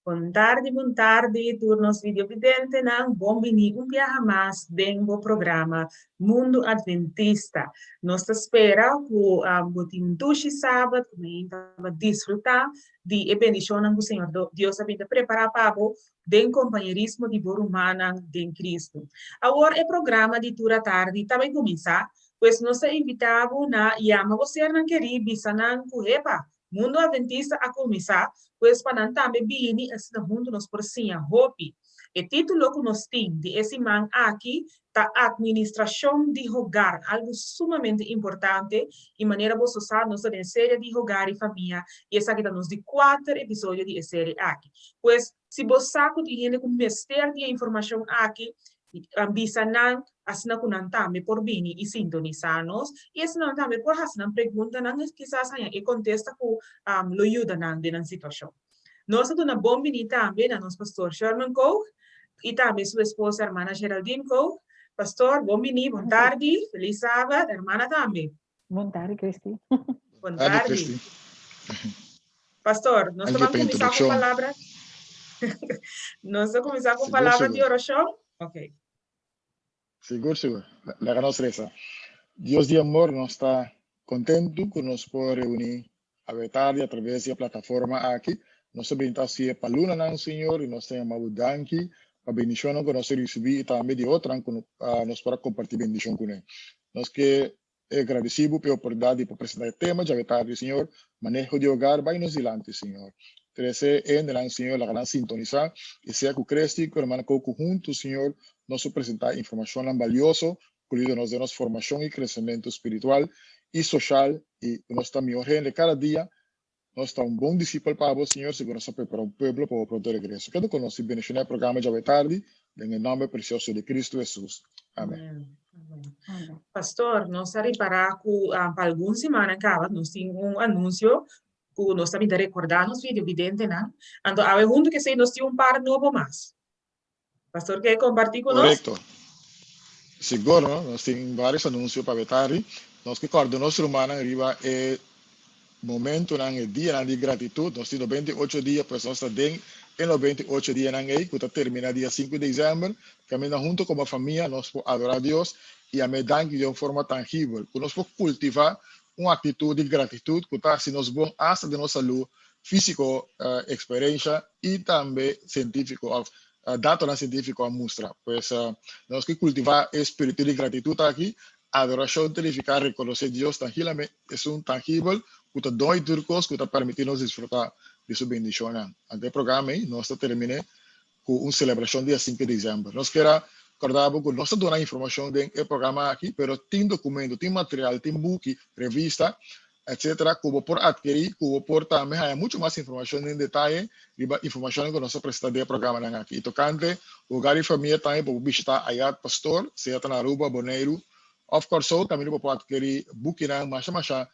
Bon tardi, bon tardi, tur nos videovidentenan. Bon bini un biaha mas den bo programa Mundo Adventista. Nos ta spera ku bo tin un dushi sabat, ku bo ta disfrutá di e bendishonnan ku Señor Dios a bin ta prepará pa bo den kompañerismo di bo rumannan den Kristu. Awor e programa di tur atardi ta bai kuminsá, pues nos ta invitá bo na yama bo sernan kerí, bisa nan ku hepa, Mundo Adventista a kuminsá, pues pa nan tambe bini asina huntu nos por siña hopi. E título ku nos tin di e siman aki ta Atministrashon di Hogar, algu sumamente importante i manera boso sa nos ta den serie di Hogar i Famia i esaki ta nos di kuater episodio di e serie aki. Pues si bo sa ku tin hende ku mester di e informashon aki, bisa nan asina ku nan tambe por bini i sintonisá nos i asina nan tambe por hasi nan preguntanan i kisas haña e kontesta ku lo yuda nan den nan situashon. Nos ta duna bon bini tambe na nos pastor Sherman Koog i tambe su esposa hermana Geraldine Koog. Pastor, bon bini, bon tardi, felis sabat, hermana tambe. Bon tardi, Christy. Bon tardi. Pastor, nos ta ban kuminsá ku palabra. Nos ta kuminsá ku palabra di orashon. Ok. Sigur, sigur. Laga nos resa. Dios di amor, nos ta kontentu ku nos por reuní awe tardi atraves di e plataforma aki. Nos ta bini ta hasié pa lunanan, Señor, i nos ta yama Bo danki pa bendishonnan ku nos a risibí i tambe di otronan ku nos por a kompartí bendishon kuné. Nos ke E gradisí bo p'e oportunidat di por presentá e tema djawe tardi, Señor. Maneho di hogar bai nos dilanti, Señor. Trese e hendenan, Señor, laga nan sintonisá i sea ku Christy ku hermana Coco huntu, Señor, nos por presentá informashonnan balioso ku lo yuda nos den nos formashon i kresementu spiritual i soshal i ku nos ta mihor hende kada dia. Nos ta un bon disipel pa bo, Señor, sigur nos ta prepara un pueblo pa bo pronto regreso. Keda ku nos i bendiciona e programa djawe tardi, den e nomber precioso di Cristo Jesus. Amen. Amen. Pastor, nos a ripara ku pa algun simannan kaba nos tin un anunsio ku nos ta bin ta rekorda nos videovidentenan. Anto awe huntu ku esei nos tin un par nobo mas. Pastor ke kompartí ku nos? Korekto. Sigur, no? Nos tin vários anunsio pa Betari. Nos ke kòrda nos rumannan riba e momentunan, e dianan di gratitut. Nos tin 98 dia, pues nos ta den e 98 dianan ei ku ta terminá dia 5 di desèmber. Kaminda huntu komo famia nos por adorá Dios i am'é danki den un forma tangibel. Ku nos por kultivá un aktitut di gratitut ku ta hasi nos bon asta den nos salú físiko, eksperensha i tambe sientífiko òf datonan sientífiko a mustra. Pues nos ke kultivá e spiritu di gratitut aki. Adorashon ta nifiká rekonosé Dios tangilamente, esun tangibel ku ta don i tur kos ku ta permití nos disfrutá di su bendishonnan. Ante e programa ei nos ta terminé ku un selebrashon dia 5 di desèmber. Nos kier a kòrda bo ku nos ta duna informashon den e programa aki, pero tin dokumento, tin material, tin buki, revista, etcetera ku bo por atkerí, ku bo por tambe haña muchu mas informashon den detaye riba informashonnan ku nos ta presentá den e programanan aki. I tokante hogar i famia tambe bo por bishitá Ayat Pastoor, sea ta na Aruba, Boneiru òf Kòrsou, kaminda bo por atkerí bukinan masha masha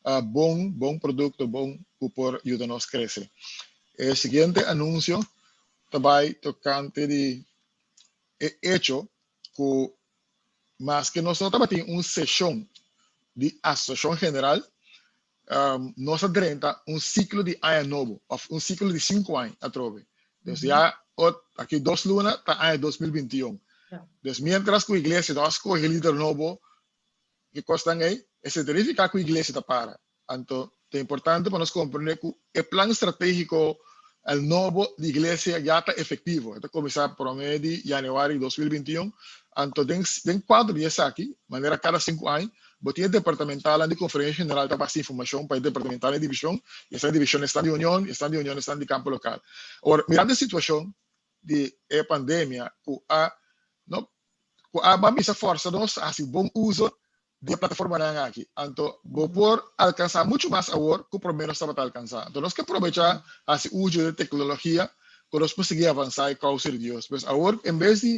bon, bon produkto, bon ku por yuda nos krese. E siguiente anunsio ta bai tokante di e echo ku maske nos no tabatin un seshon di Asosiashon General, nos a drenta un siklo di aña nobo òf un siklo di sinku aña atrobe. Dus ya aki dos luna ta aña 2021. Dus miéntras ku iglesia no a skohe lider nobo, ki kosnan ei, esei ta nifiká ku iglesia ta para. Anto ta importante pa nos komprendé ku e plan stratégiko el nobo di iglesia ya ta efektivo. E ta kuminsá promé di yanüari 2021. Anto den den kuadro di esaki, manera kada sinku aña, bo tin e departamentalnan di Konferensia General ta pasa informashon pa e departamentalnan di divishon, i esnan di divishon esnan di union, i esnan di union esnan di kampo lokal. Awor, mirando e situashon di e pandemia ku a no ku a ban bisa forsa nos hasi bon uso di e plataformanan aki. Anto bo por alkansá muchu mas awor ku promé nos tabata alkansá. Anto nos ke probechá hasi uso di e teknologia ku nos por sigui avansá e kousa di Dios. Pues awor en bes di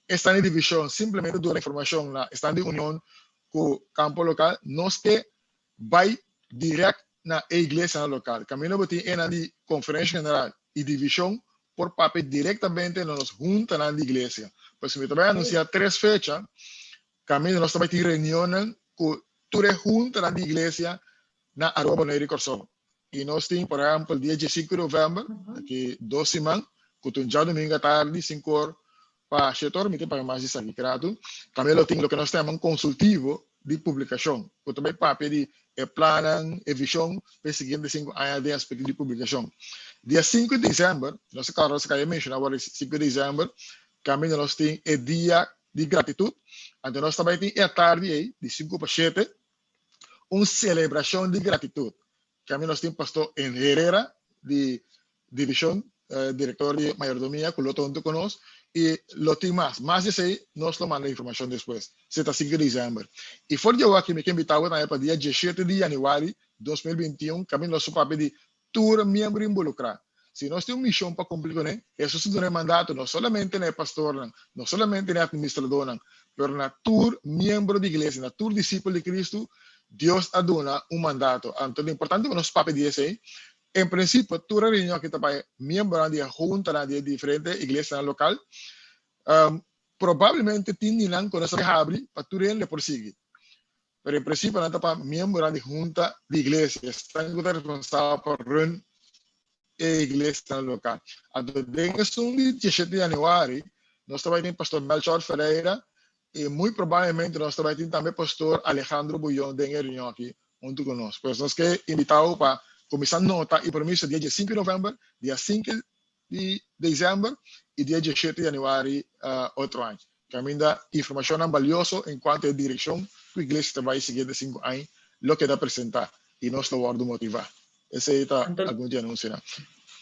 esnan di divishon simplemente duna informashon na esnan di union ku kampo lokal, nos ke bai dirèkt na e iglesianan lokal. Kaminda bo tin enan di konferensha general i divishon por papia direktamente na nos huntanan di iglesia. Pues mi ta bai anunsiá tres fecha kaminda nos ta bai tin reunionnan ku tur e huntanan di iglesia na Aruba, Boneiru i Kòrsou. I nos tin, por ehèmpel, dia 15 di novèmber, aki 2 siman, ku ta un djadumingu atardi, 5 or pa 7 or, mi tin pa mas di esaki kratu. Tambe lo tin loke nos ta yama un konsultivo di publikashon, ku tambe papia di e plannan, e vishon pa e siguiente 5 aña den aspekto di publikashon. Dia 5 di desèmber, nos a menshoná awor 5 di desèmber, kaminda nos tin e dia di gratitut. Anto nos tambe tin e atardi ei, di 5 pa 7, un selebrashon di gratitut. Kaminda nos tin pastor Herrera di divishon, direktor di mayordomia, ku lo ta huntu ku nos, i lo tin mas. Mas di esei, nos lo manda informashon despues. Esei ta 5 di desèmber. I for di aki, mi ke invitá tambe pa dia 17 di yanüari 2021, kaminda nos papia di tur miembro involukrá. Si nos tin un mishon pa kumpli kuné, Hesus a duna mandato no solamente na pastornan, no solamente na atministradónan, pero na tur miembro di iglesia, na tur disipel di Kristu, Dios a duna un mandato. Anto, ta importante ku nos papia di esei. En prinsipio, tur reunion aki ta pa miembro di hunta di diferente iglesia lokal. Probablemente tin nan ku nos ta habri pa tur hende por sigui. Pero en prinsipio, nan ta pa miembro di hunta di iglesia, esnan responsabel pa run e iglesia lokal. Anto, den di 17 di yanüari, nos tambe tin pastor Melchor Ferreira i muy probablemente nos tambe tin tambe pastor Alejandro Bullón den reunion aki huntu ku nos. Pues nos ke invitá pa kuminsá nota i permiso dia 5 di novèmber, dia 5 di desèmber i dia 17 di yanüari otro aña. Kaminda informashon balioso en kuanto e direkshon ku e iglesia ta bai siguiente 5 aña, loke ta presentá i nos lo wòrdu motivá. Esei ta algun anunsio.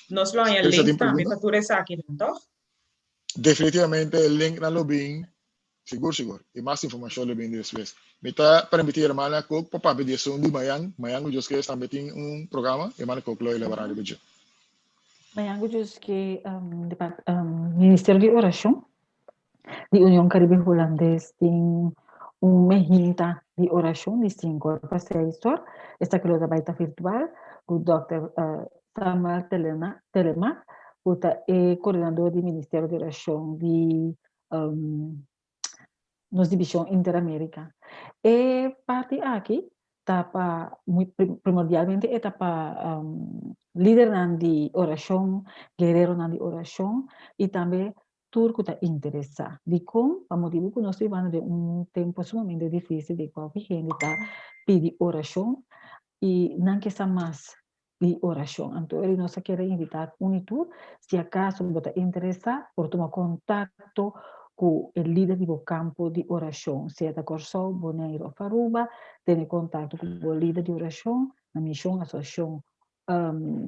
Nos lo haña link tambe pa tur esaki, toch? Definitivamente link nan lo bin, sigur sigur. I mas informashon lo bin despues. Mi ta permití ruman Kook pa papia di esun di mañan. Mañan ku Dios ke tambe tin un programa, ruman Kook lo elaborá riba dje. Mañan ku Dios ke Ministerio di Orashon di Union Karibe Hulandes tin un mainta di orashon di 5 or pa 6 or. Esaki lo ta virtual ku Dr. Samuel Telema, Telema ku ta e koordinadó di Ministerio di Orashon di nos divishon Interamérika. E parti aki ta pa primordialmente ta pa lidernan di orashon, guereronan di orashon i tambe tur ku ta interesá. Dikon? Pa motibu ku nos ta bibando den un tempu sumamente difísil di kualke hende ta pidi orashon i nan ke sa mas di orashon. Anto, nos ke invitá un i tur, si akaso bo ta interesá, por tuma kontakto ku e lider di kampo di orashon, sea ta Kòrsou, Boneiru òf Aruba, tene kontakto ku e lider di orashon, na mishon, asosiashon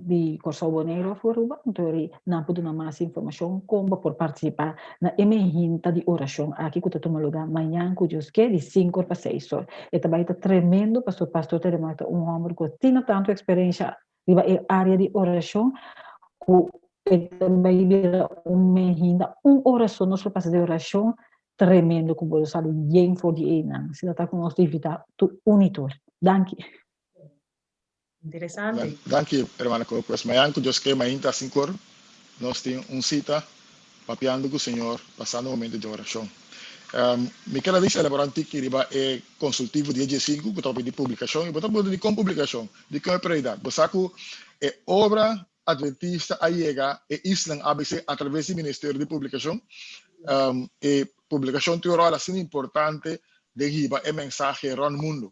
di Kòrsou, Boneiru òf Aruba, anto nan por duna mas informashon kon por partisipá na e mainta di orashon aki ku ta tuma lugá mañan ku Dios ke di 5 pa 6 or. E tambe ta tremendo, pastor pastor Telema ta un hòmber ku tin tantu eksperensia riba e área di orashon ku e tambe bira un mainta un orashon nos pasa di orashon tremendo ku bo sali yen for di einan. Asina ta ku nos ta invitá tur un i tur. Danki. Interesante. Danki, ruman Kook. Pues mañan ku Dios ke mainta 5 or, nos tin un sita papiando ku Señor, pasando un momento di orashon. Mi ke bisa elaborá un tiki riba e konsultivo di 5 ku ta di publikashon i bo ta di kon publikashon, di kon prioridat. Bo sa ku e obra adventista a yega e isla ABC a traves di Ministerio di Publikashon. E publikashon tin un ròl asina importante den hiba e mensahe rònt mundu.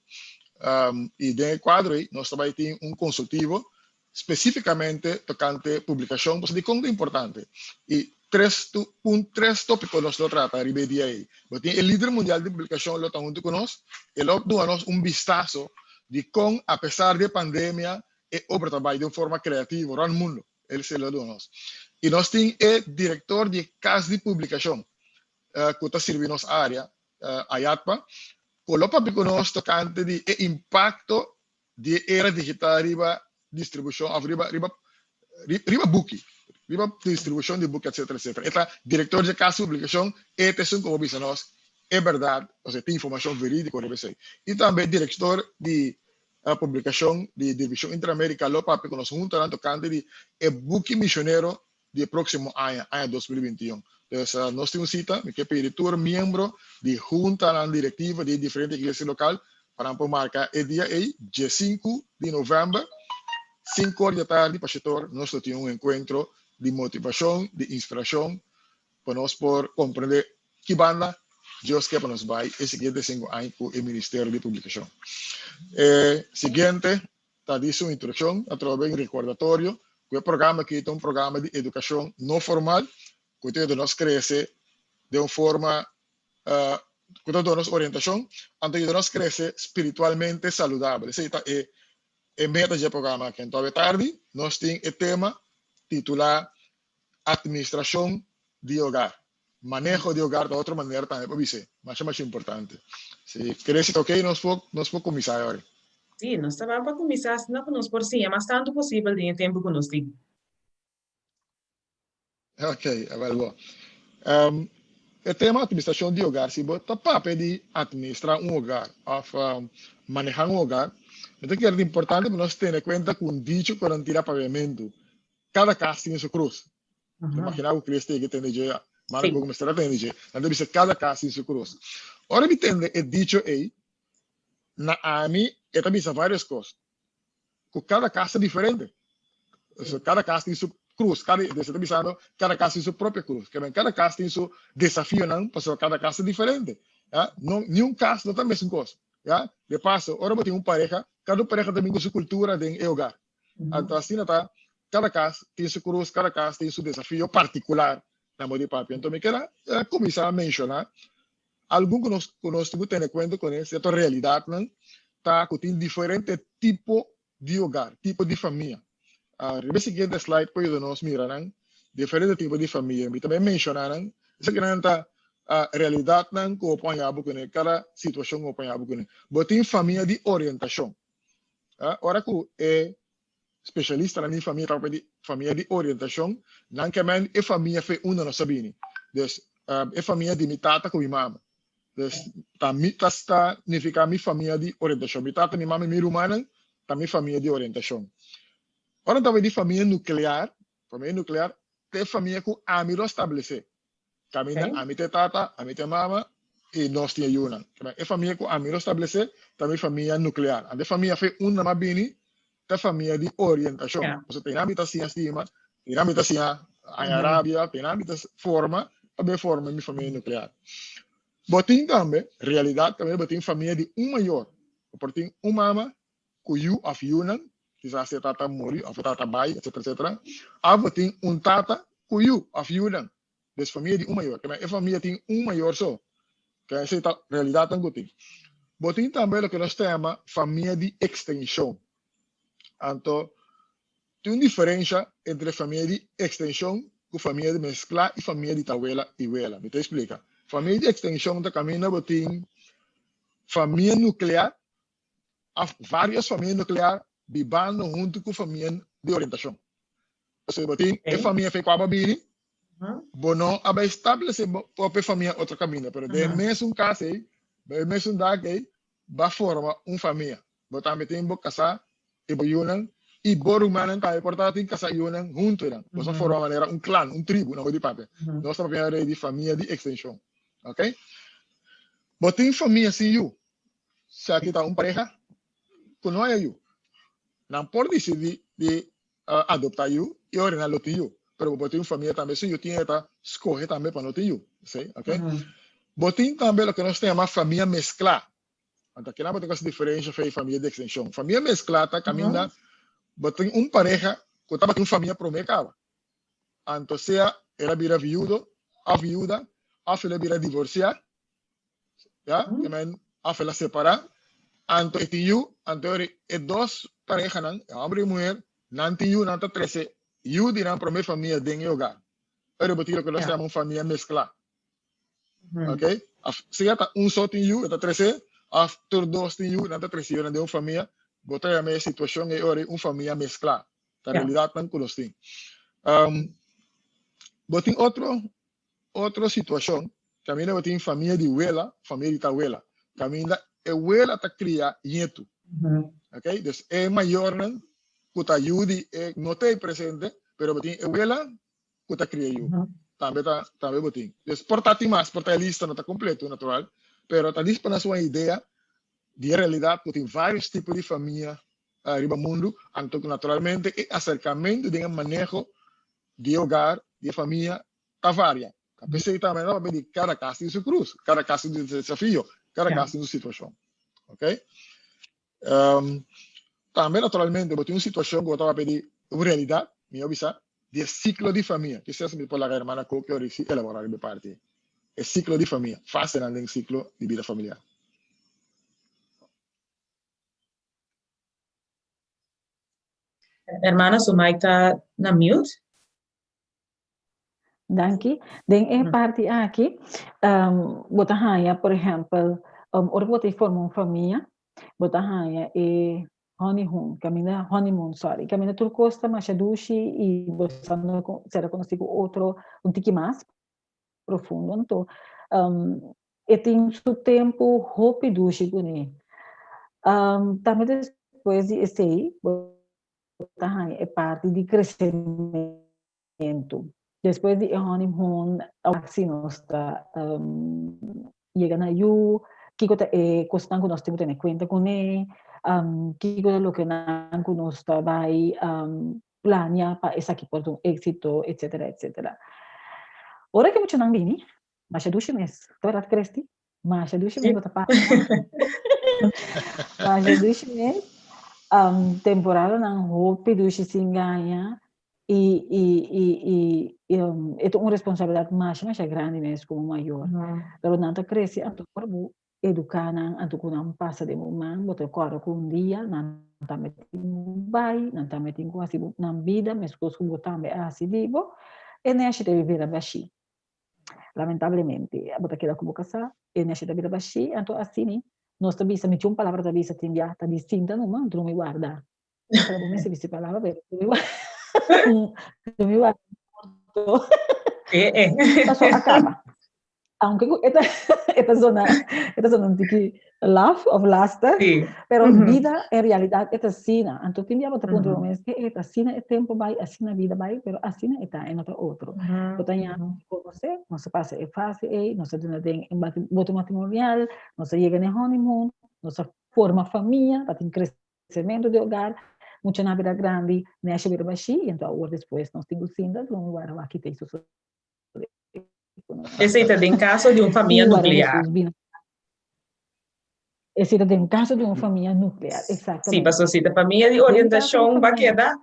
I den e kuadro ei, nos tambe tin un konsultivo spesífikamente tokante publikashon, pasobra dikon ta importante. I tres tópiko nos lo trata riba e dia ei. Bo tin e lider mundial di publikashon lo ta huntu ku nos, e lo duna nos un vistaso di kon, apesar di pandemia, e obra ta bai di un forma kreativo rònt mundu. E lo duna nos. I nos tin e direktor di kas di publikashon, ku ta sirbi nos área, Ayatpa, ku lo papia ku nos tokante di e impakto di era digital riba distribushon, òf riba buki, riba distribushon di buki, etc. etc. E ta direktor di kas di publikashon, e ta esun ku bisa nos e bèrdat, osea, tin informashon verídiko riba esei. I tambe direktor di publikashon di Divishon Interamérika lo papia ku nos huntu tokante di e buki misionero di próksimo aña, aña 2021. Entonses, nos tin un sita, mi ke pidi tur miembro di hunta direktiva di diferente iglesia lokal pa marka e dia ei, 5 di novèmber. Sinkor di atardi pa shetor nos lo tin un enkuentro di motivashon, di inspirashon pa nos por komprendé ki banda Dios ke pa nos bai e siguiente sinku aña ku e ministerio di publikashon. E siguiente ta di su introdukshon atrobe un rekordatorio ku e programa aki ta un programa di edukashon no formal ku ta yuda nos krese den un forma ku ta duna nos orientashon anto yuda nos krese spiritualmente saludabel. Esei ta e E meta dje programa aki. Anto awe tardi nos tin e tema titulá Atministrashon di Hogar. Maneho di hogar ta otro manera tambe pa bis'é. Masha masha importante. Si Cressy ta okey nos por nos por kuminsá e ora. Sí, nos ta ban pa kuminsá asina ku nos por siña mas tantu posibel den e tempu ku nos tin. Ok, awel bo. Um, e tema administracion di hogar, si bo ta papia di administra un hogar of um, maneha un hogar, mi ta kere importante pa nos tene cuenta cu un dicho cu nan tira papiamentu. Cada cas tin su cruz. Uh -huh. Imagina cu Chris tege tende dje, mara sí. Mester tende dje. Nan ta bisa cada cas tin su cruz. Ora mi tende e dicho ei, na ami e ta bisa varios cos. Ku kada kas ta diferente. So, kada kas tin su krus. Kada, dus ta bisando, kada kas tin su propio krus. Ke men kada kas tin su desafionan, pasobra kada kas ta diferente. Ya? No, niun kas no ta mesun kos. Ya? De paso, ora bo tin un pareha, kada un pareha ta bin ku su kultura den e hogar. Anto asina ta, kada kas tin su krus, kada kas tin su desafio partikular na modo di papia. Anto mi kier a kuminsá menshoná Algun ku nos ku nos tin ku tene kuenta kuné, sierto realidatnan, ta ku tin diferente tipo di hogar, tipo di famia. Riba e siguiente slide por yuda nos mira nan diferente tipo di famia. Mi ta bai menshoná nan. Esakinan ta realidatnan ku bo por haña bo kuné, kada situashon ku bo por haña bo kuné. Bo tin famia di orientashon. Ora ku e Specialistanan di famia ta papia di famia di orientacion, nan ke men e famia fe unda nos a bini. Dus e famia di mi tata ku mi mama. Dus ta mi ta sta nifica mi famia di orientacion. Mi tata, mi mama i mi rumannan ta mi famia di orientacion. Ora nan ta papia di famia nuclear, famia nuclear ta e famia ku ami lo stablece. Kaminda ami ta e tata, ami ta e mama i nos tin e yunan. E famia ku ami lo stablesé ta mi famia nuklear. Anto e famia fe unda m'a bini ta famia di orientashon. Pasobra te nan mi ta siña stima, te nan mi ta siña haña rabia, te nan mi ta forma pa bin forma mi famia nuklear. Bo tin tambe realidat kaminda bo tin famia di un mayor. Bo por tin un mama ku yu òf yunan, kisas e tata muri òf e tata bai, etsetera, etsetera. Òf bo tin un tata ku yu òf yunan, des famia di un mayor. Keme e famia tin un mayor so. Keme esei ta realidatnan ku tin. Bo tin tambe loke nos ta yama famia di ekstenshon. Anto tin un diferensha entre famia di ekstenshon ku famia di mesklá i famia di tawela i wela. Mi ta eksplika. Famia di ekstenshon ta kaminda bo tin famia nuklear Af varios famia nuclear bibando hunto cu famia di orientacion. Pasobra bo tin e famia fe cua bo a bini, bo no a bay establece bo propio famia otro caminda, pero den e mesun cas ey, den e mesun dak ey, bo a forma un famia. Bo tambe tin bo casa y bo yunan y bo rumannan tambe por ta tin casa y yunan hunto nan. Boso a forma manera un clan, un tribu, nan bo di papia. Nos ta papia di famia di extension. Ok. Bo tin famia sin yu. Esaki ta un pareha ku no haya yu. Nan por disidí di adoptá yu i ora nan lo tin yu. Pero bo por tin un famia tambe sin yu tin e ta skohe tambe pa no tin yu. Esei, ok. Bo tin tambe loke nos ta yama famia mesklá. Anto akinan bo tin ku hasi diferensha for e famia di ekstenshon. Famia mesklá ta kaminda bo tin un pareha ku tabatin un famia promé kaba. Anto sea el a bira viudo òf viuda òf el a bira divorsiá. Ya, ke men of el a separá, anto e tin yu, anto eri e dos parehanan, e hòmber i e muher, nan tin yu, nan ta trese yu di nan promé famia den e hogar. Eri bo tin loke nos ta yama un famia mesklá. Ok? Of sea ta un so tin yu, e ta trese, of tur dos tin yu, nan ta trese yunan den un famia, bo ta yama e situashon ei ora un famia mesklá. Ta realidatnan ku nos tin. Bo tin otro Otro situashon, kaminda bo tin famia di wela, famia di tawela, kaminda e wela ta kria ñetu. Ok, dus e mayornan ku ta yu di e no ta ei presente, pero bo tin e wela ku ta kria yu. Tambe ta, tambe bo tin. Dus por ta tin mas, por ta e lista no ta kompleto natural, pero ta dis pa nos un idea di e realidat ku tin vários tipo di famia. riba mundu, anto ku naturalmente e aserkamentu den e maneho di e hogar, di e famia, ta varia. Ta p'esei tambe nan ta papia di kada kas tin su krus, kada kas tin su desafio, kada kas tin su situashon. Ok? Tambe naturalmente bo tin un situashon ku bo ta papia di un realidat, mihó bisa, di e siklo di famia. Kisas mi por laga hermana Koki ora si elaborá riba e parti ei. E siklo di famia, fasenan den siklo di bida familiar. Hermana su mic ta na mute. Danki. Den e parti aki, bo ta haña, por ehèmpel, ora ku bo ta forma un famia, bo ta haña e honeyhoon, kaminda, honeymoon, sorry, kaminda tur kos ta masha dushi i bo sa no sera konosí ku otro un tiki mas profundo. Anto, e tin su tempu hopi dushi kuné. Tambe despues di esei, bo ta haña e parti di kresementu. Despues di e honeymoon, si nos ta yega na yu, kiko ta e kosnan ku nos tin ku tene kuenta kuné, kiko ta lokenan ku nos ta bai plania pa esaki por ta un éksito, etsetera, etsetera. Ora ku e muchanan bini, masha dushi mes, ta bèrdat Christy? Masha dushi mes bo ta pasa. Masha dushi mes. Um, temporadanan hopi dushi sin gaña i i i i um, e ta un responsabilidad masha masha grandi mes como mayor. Pero nan ta crece anto ora bo educa nan anto cu nan pasa den bo man bo ta corda cu un dia nan tambe tin cu bay, nan tambe tin cu haci nan bida mescos cu bo tambe a haci di bo, e neshi ta bira bashi. Lamentablemente, bo ta keda ku bo kasá, e neshi ta bira bashí, anto asini nos ta bisa, mi tin un palabra ta bisa tin bia, ta di sinta numa, drumi warda. Pero bo mester bisa e palabra, pero drumi warda. Drumi warda morto. Eh, eh. Paso a kaba. Aunke ku e ta e ta zona e ta zona un tiki laf of lastig, Sí. pero Mhm. bida en realidad e ta asina. Anto tin bia bo ta puntra bo Mhm. mes, e e ta asina e tempo bai, asina bida bai, pero asina e ta e no ta otro. Mhm. Bo ta ña Mhm. konosé, nos a pasa e fase ei, nos a duna den e boto matrimonial, nos a yega na e honeymoon, nos a forma famia, ta tin kresementu di hogar, muchanan bira grandi, nesha bira bashí, i anto awor despues nos tin ku sinta, lo wara wak kita i sosodé. Esei ta den kaso di un famia nuklear. Esei ta den kaso di un famia nuklear, exactamente. Sí, pasobra si ta famia di orientashon ba keda,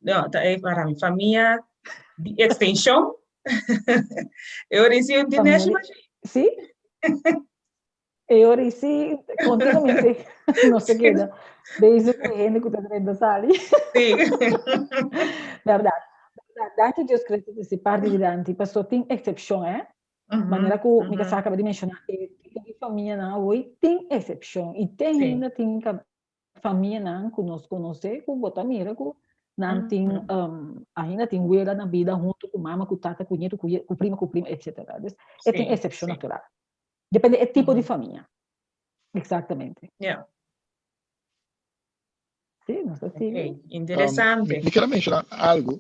no, ta e para mi famia di ekstenshon. E ora si un tine Sí. E ora si continuamente nos ta keda bezig ku hende ku ta drenta sali. Sí. Bèrdat. Danki Dios Cristo ta si parti dilanti, paso tin eksepshon, eh. Manera ku mi kasá kaba di menshoná, e tipo di famianan awor tin eksepshon i te ainda tin famianan ku nos konosé ku bo ta mira ku nan tin ainda tin wela na bida huntu ku mama ku tata ku nietu ku prima ku prima etsetera. Dus e tin eksepshon natural. Depende e tipo di famia. Exactamente. Ja. Sí, nos ta sigui. Okay, interesante. Mi quiero mencionar algo.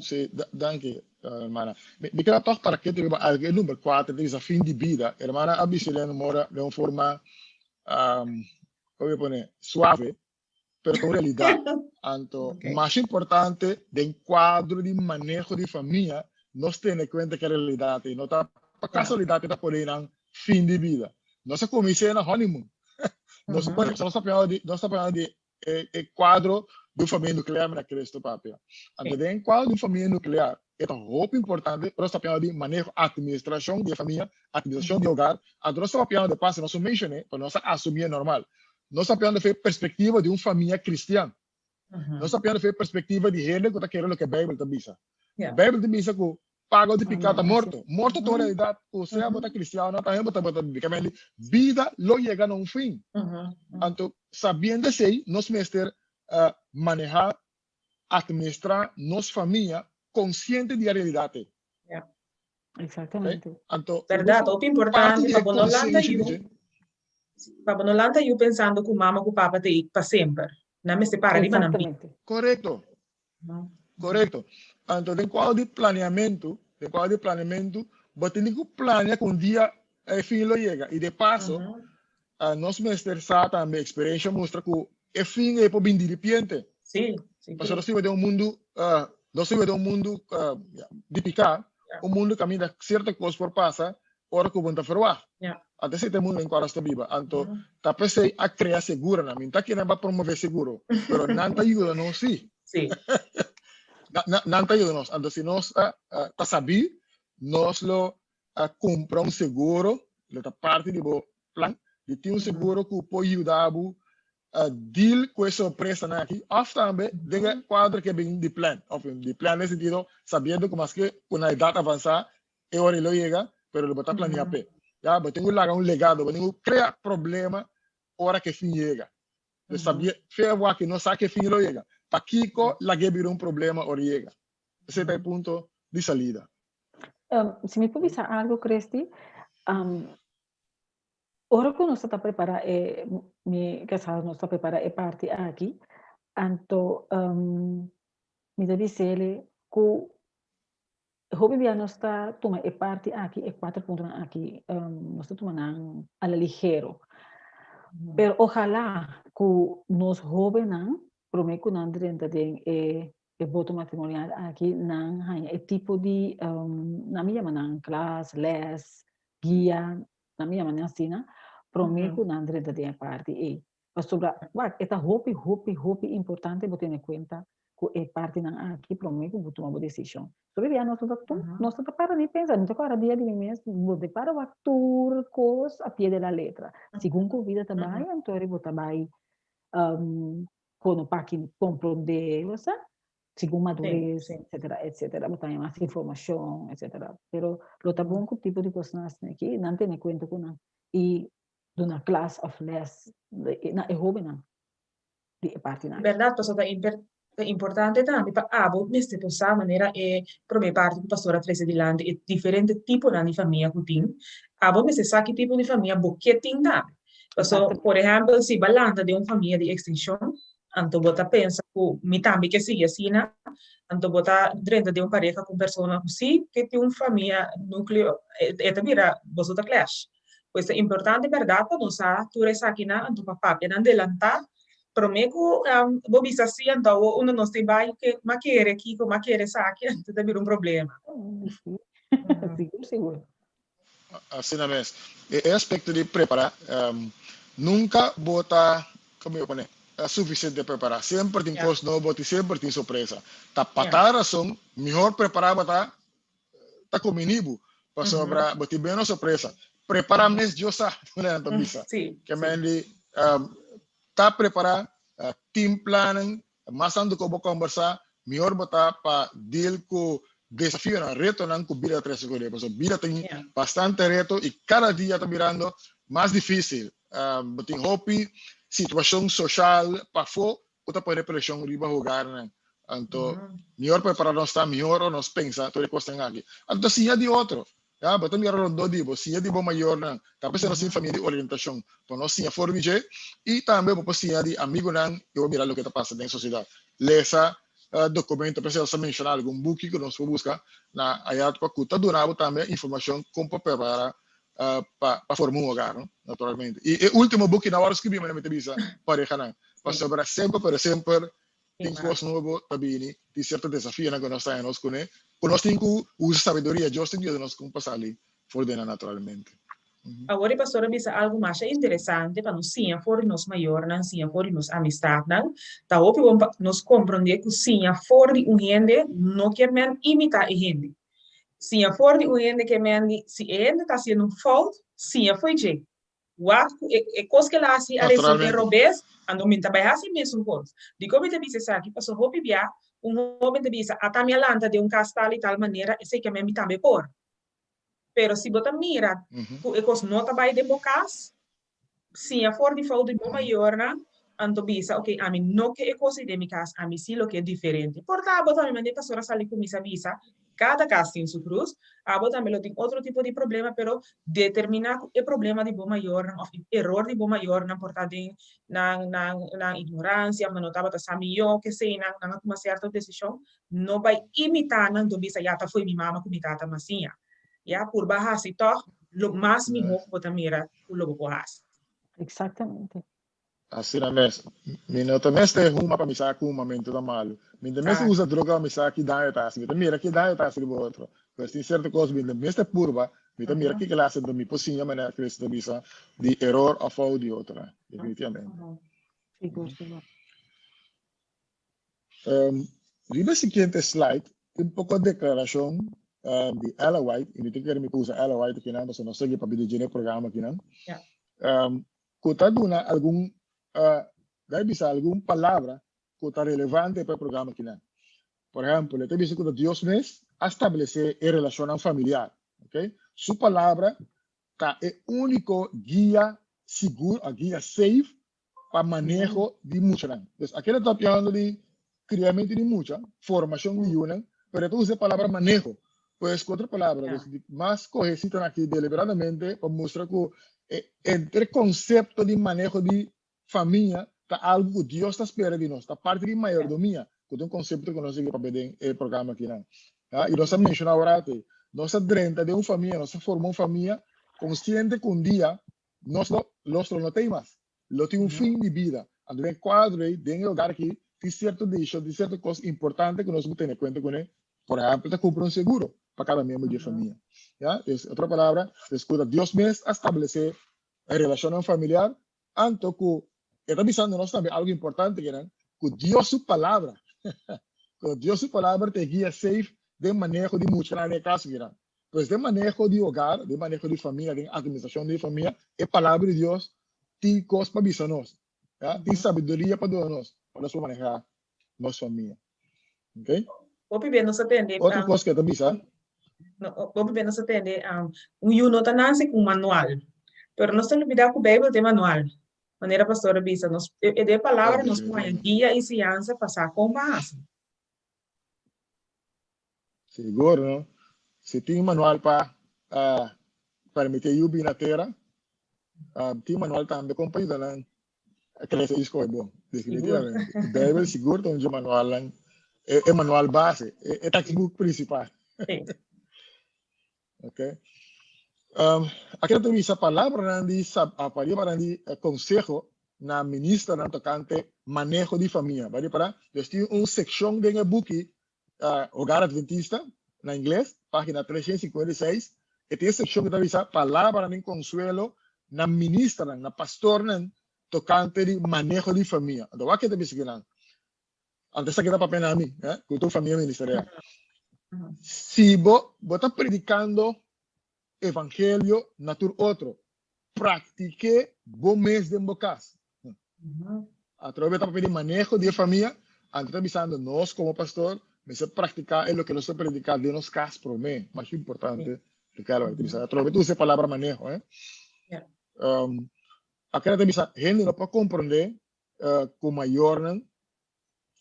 Sí, danki, hermana. Mi quiero toch para que riba algo. E number 4, dice fin di vida. Hermana a bisa den mora de un forma, como pone, suave, pero con realidad. Anto, Okay. mas importante, den cuadro di maneho di famia, nos tene cuenta que realidad y no ta pa casualidad que ta pone nan fin di vida. Nos a cuminsa na honeymoon. Nos nos ta papiando di, nos ta papiando di e, e cuadro di un famia nuclear, mira Cristo papia. Anto, den cuadro di un famia nuclear, e ta hopi importante, pero nos ta papiando di maneho, administracion di e famia, administracion di hogar. Anto, nos ta papiando de paso, nos no mencione, pero nos ta asumi e normal. Nos ta papiando di perspectiva di un famia cristian. Nos ta papiando di perspectiva di hende cu ta kere loke Bijbel ta bisa. Bijbel ta bisa cu pago di pica ta morto. Morto ta un realidad cu sea bo ta cristian o no, tambe bo ta bo ta bibi. Kende bida lo yega na un fin. Anto, sabiendo esey, nos mester maneha, administra nos famia consciente di e realidad ey. Exactamente. Anto, Berdad, hopi importante pa bo no lanta yu, pa bo no lanta yu pensando ku mama ku papa ta ei pa semper. Nan mester para riba nan pia. Korekto. Korekto. Anto den kuadro di planeamentu, den kuadro di planeamentu, bo tin ku planea ku un dia e fin lo yega. I de paso, nos mester sa tambe, eksperensha mustra ku. E fin ei por bin diripiente. Sí, sigur. Pasobra nos vive den un mundu, nos vive den un mundu di piká, un mundu kaminda sierto kos por pasa ora ku bo no ta ferwagt. Anto esei ta e mundu den kua nos ta biba. Anto ta p'esei a krea seguronan. Mi no ta kere nan pa promové seguro, pero nan ta yuda nos sí. Nan ta yuda nos. Anto si nos ta sabí, nos lo kumpra un seguro, lo ta parti di bo plan di tin un seguro ku por yuda bo deal ku e sorpresanan aki òf tambe den e kuadro ke bin di plan òf di plan den sentido sabiendo ku maske ku na edat avansá e ora ei lo yega pero lo bo ta planea p'e. Ya bo tin ku laga un legado, bo tin ku krea problema ora ku e fin yega. Bo sabia fe wak no sa ku e fin lo yega, pakiko lag'é bira un problema ora e yega? Esei ta e punto di salida. Si mi por bisa algo Christy, Ora ku nos ta prepará e, mi kasado nos ta prepará e parti aki, anto mi ta bis'el ku hopi bia nos ta tuma e parti aki, e kuater puntonan aki, nos ta tuma nan a la ligero. Pero ojalá ku nos hóbennan, promé ku nan drenta den e e voto matrimonial aki, nan haña e tipo di, nan mi yama nan klas, lès, guia, nan mi yama nan asina, promé ku nan drenta den e parti ei. Pasobra, wak, e ta hopi, hopi, hopi importante bo tene kuenta ku e partinan aki promé ku bo tuma bo desishon. So bia nos no ta tuma, nos no ta para ni pensa, mi ta kòrda dia di mi mes, bo ta para wak tur kos a pie de la letra. Segun ku vida ta bai, anto bo ta bai kono pa ki komprondé, bo sa, segun madurez, etcetera, etcetera, bo ta haña mas informashon, etcetera. Pero lo ta bon ku tipo di kosnan asina aki, nan tene kuenta ku nan i duna klas òf lès na e hóbennan di e partinan aki. Bèrdat, pasobra ta importante tambe pa abo mester por sa manera e promé parti ku pastor a trese dilanti e diferente tiponan di famia ku tin, abo mester sa ki tipo di famia bo ke tin tambe. Paso, por ehèmpel, si bo a lanta den un famia di ekstinshon, anto bo ta pensa ku mi tambe ke sigui asina, anto bo ta drenta den un pareha ku un persona ku sí ke tin un famia núkleo, e ta bira boso ta clash. Pues ta importante bèrdat pa nos sa tur esakinan, anto pa papia nan delantá promé ku bo bisa sí, anto awor unda nos tin bai ke m'a kere kiko, m'a kere esaki, anto ta bira un problema. Sigur, sigur. Asina mes. E aspecto di prepara, nunca bo ta, como yo pone, suficiente prepara. Semper tin cos nobo, tin semper tin sorpresa. Ta pa tal razon, mihor prepara bo ta, ta conveni bo, pasobra bo tin menos sorpresa. Prepara mes Dios sa, manera nan ta bisa. Ke men di, ta prepara, tin plannan, Mas tantu ku bo kombersá, mihor bo ta pa deal ku desafionan, retonan ku bida ta trese ku dje. Pasobra bida tin bastante reto i kada dia ta birando mas difísil. Bo tin hopi situashon soshal pafó ku ta pone preshon riba hogarnan. Anto, mihor prepará nos ta, mihor nos pensa tur e kosnan aki. Anto siña di otro. Ya, bo ta mira rondó di bo, siña di bo mayornan. Ta p'esei nos tin famia di orientashon, pa nos siña for di dje i tambe bo por siña di amigunan i bo mira loke ta pasa den sosiedat. Lesa dokumento, p'esei nos a menshoná algun buki ku nos por buska na Ayatwa ku ta duna bo tambe informashon kon pa prepara pa pa forma un hogar, no, naturalmente. I e último buki nan wòrdu skibí, manera mi ta bisa parehanan, pasobra semper pero semper Tin kos nobo ta bini, tin sierto desafionan ku nos ta haña nos kuné, ku nos tin ku usa sabiduria. Dios tin ku yuda nos kon pa sali for di nan naturalmente. Awor e pastor a bisa algu masha interesante pa nos siña for di nos mayornan, siña for di nos amistatnan. Ta hopi bon pa nos komprondé ku siña for di un hende no kier men imitá e hende. Siña for di un hende kier men di si e hende ta hasiendo un fout, siña fo'i dje. Wak ku e e kos ku el a hasi a resulta Naturalmente. robes, anto mi ta bai hasi e mesun kos. Dikon mi ta bisa esaki? Pasobra hopi bia un hoben ta bisa, ata mi a lanta den un kas tal i tal manera, esei ke mi tambe por. Pero si bo ta mira ku e kos no ta bai den bo kas, siña for di fout di bo mayornan, anto bisa, ok, ami no ke e kos ei den mi kas, ami si lo ke diferente. Por ta abo tambe, manera pastor a sali kuminsá bisa, Kada kas tin su krus. Abo tambe lo tin otro tipo di problema, pero determiná ku e problema di bo mayornan òf e eror di bo mayornan por ta den nan nan nan ignoransia òf nan no tabata sa mihó kesei nan nan a tuma sierto desishon, no bai imitá nan dor bisa ya ta fo'i mi mama ku mi tata m'a siña. Ya, purba hasi tòg lo mas mihó ku bo ta mira ku lo bo por hasi. Exactamente. Asina mes. Mi no ta mester huma pa mi sa ku humamentu ta malu. Mi no ta mester usa droga pa mi sa ki daño ta hasi. Mi ta mira ki daño ta hasi riba otro. Pues tin sierto kos mi no mester purba. Mi ta mira ki klase mi por siña manera Cristo ta bisa di eror òf fout di otronan. Definitivamente. Sigur, sigur. Riba e siguiente slide tin poko deklarashon di Ella White, i mi ta kere mi por usa Ella White akinan pasobra nos ta sigui papia di dje na e programa akinan. Ku ta duna algun, dai bisa algun palabra ku ta relevante pa e programa akinan. Por ehèmpel, e ta bisa ku ta Dios mes a stablesé e relashonnan familiar. Okay? Su palabra ta e úniko guia sigur, a guia safe pa maneho di muchanan. Dus aki ta papiando di kriamentu di mucha, formashon di yunan, pero e ta usa e palabra maneho. Pues ku otro palabra, dus di mas kohe sitanan aki deliberadamente pa mustra ku e entre konsepto di maneho di famia ta algu ku Dios ta spera di nos, ta parti di mayordomia, ku ta un konsepto ku nos a sigui papia den e programa akinan. I nos a menshoná ora te, nos a drenta den un famia, nos a forma un famia konsiente ku un dia Nos lo, los lo no t'ei mas. Lo tin un fin di bida. Anto den e kuadro ei, den e hogar aki, tin sierto desishon, tin sierto kos importante ku nos por tene kuenta kuné. Por ehèmpel, ta kumpra un seguro pa kada miembro di e famia. Ya, dus, otro palabra, dus ku ta Dios mes a stablesé e relashonnan familiar, anto ku e ta bisando nos tambe algu importante kinan, ku Dios su palabra, ku Dios su palabra ta e guia safe den maneho di muchanan den e kas kinan. Pues den maneho di hogar, den maneho di famia, den administracion di famia, e Palabra di Dios tin cos pa bisa nos, ya, tin sabiduria pa duna nos, pa nos por maneha nos famia. Ok? Hopi bien nos a tende. Otro cos cu e ta bisa. No, hopi bien nos a tende, un yu no ta nace cu un manual, pero nos ta lubida cu Bijbel ta e manual. Manera pastor a bisa, nos, e den e Palabra nos por haña guia y siñansa pa sa con pa haci. Sigur no. Si tin manual pa permiti yu bini na tera, tin manual tambe kon pa yuda nan krese i skohe bon. Definitivamente. Bijbel sigur ta un dje manualnan, e manual base, e textbook principal. Ok. Aki nan ta bisa palabranan di palabranan di konseho na ministernan tokante maneho di famia. Bo a ripará? Dus tin un sekshon den e buki Hogar Adventista, na ingles, página 356, e tin e sekshon ku ta bisa palabranan di konsuelo na ministernan, na pastornan tokante di maneho di famia. Anto wak ke ta bisa kinan? Anto esaki ta papia na mi, eh, ku tur famia ministerial. Si bo, bo ta predikando evangelio na tur otro, praktik'é bo mes den bo kas. Atrobe ta papia di maneho di e famia, anto ta bisando nos komo pastor mester praktiká e loke nos ta prediká den nos kas promé. Masha importante loke a ta bisa. Atrobe ta usa e palabra maneho, eh. Akela ta bisa hende no por komprondé ku mayornan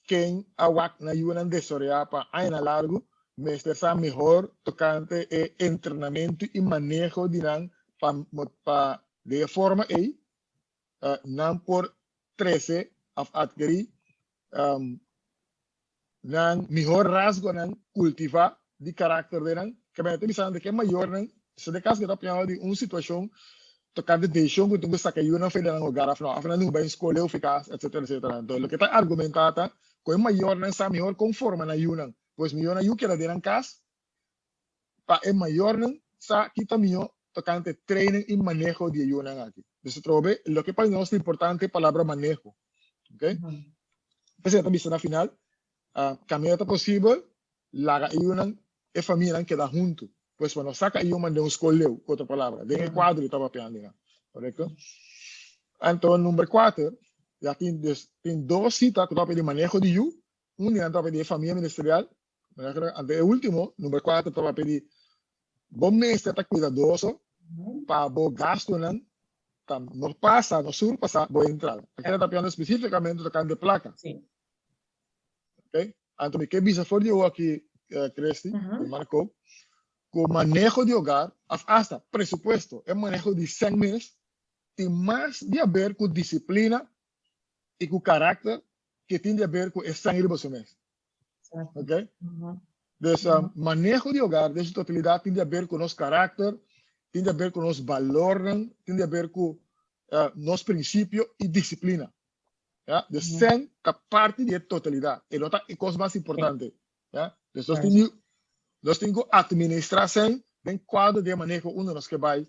ken a wak nan yunan desaroyá pa añanan largu mester sa mihor tokante e entrenamentu i maneho di nan pa pa den e forma ei nan por trese òf atkerí nan mihor rasgonan kultivá di karakter den nan. Ke mi ta bisando ke mayornan, si den kaso ke ta opiná di un situashon tokante desishon ku tin ku saka yunan for di nan hogar òf no, òf nan tin ku bai skol òf kas, etsetera, etsetera. Anto loke ta argumentá ta ku e mayornan sa mihor kon forma nan yunan. Pues mihor nan yu keda den nan kas pa e mayornan sa ki ta mihó tokante training i maneho di e yunan aki. Dus atrobe, loke pa nos ta importante e palabra maneho. Ok? P'esei ta bisa na final, kaminda ta posibel, laga e yunan, e famianan keda huntu. Pues pa no saka e yunan den un skol leu, ku otro palabra, den e kuadro di tabata papiando nan. Korekto? Anto number kuater, ya tin dus tin dos sita ku ta papia di maneho di yu, un di nan ta papia di e famia ministerial, Anto e ultimo, number 4, ta papia di bo mester ta cuidadoso pa bo gastonan ta no pasa, no surpasa bo entrada. Aki ta papiando specificamente tocante placa. Sí. Ok? Anto mi ke bisa for di oa aki, Christy, uh Marco, ku maneho di hogar, of hasta presupuesto, e maneho di sèn mes, tin mas di haber ku disiplina i ku karakter ke tin di haber ku e sèn riba su mes. Ok? Dus maneho di hogar den su totalidad tin di haber ku nos karakter, tin di haber ku nos balornan, tin di haber ku nos prinsipio i disiplina. Ya, dus sèn ta parti di e totalidat, e no ta e kos mas importante. Ya, dus nos tin nos tin ku atministrá sèn den kuadro di e maneho unda nos ke bai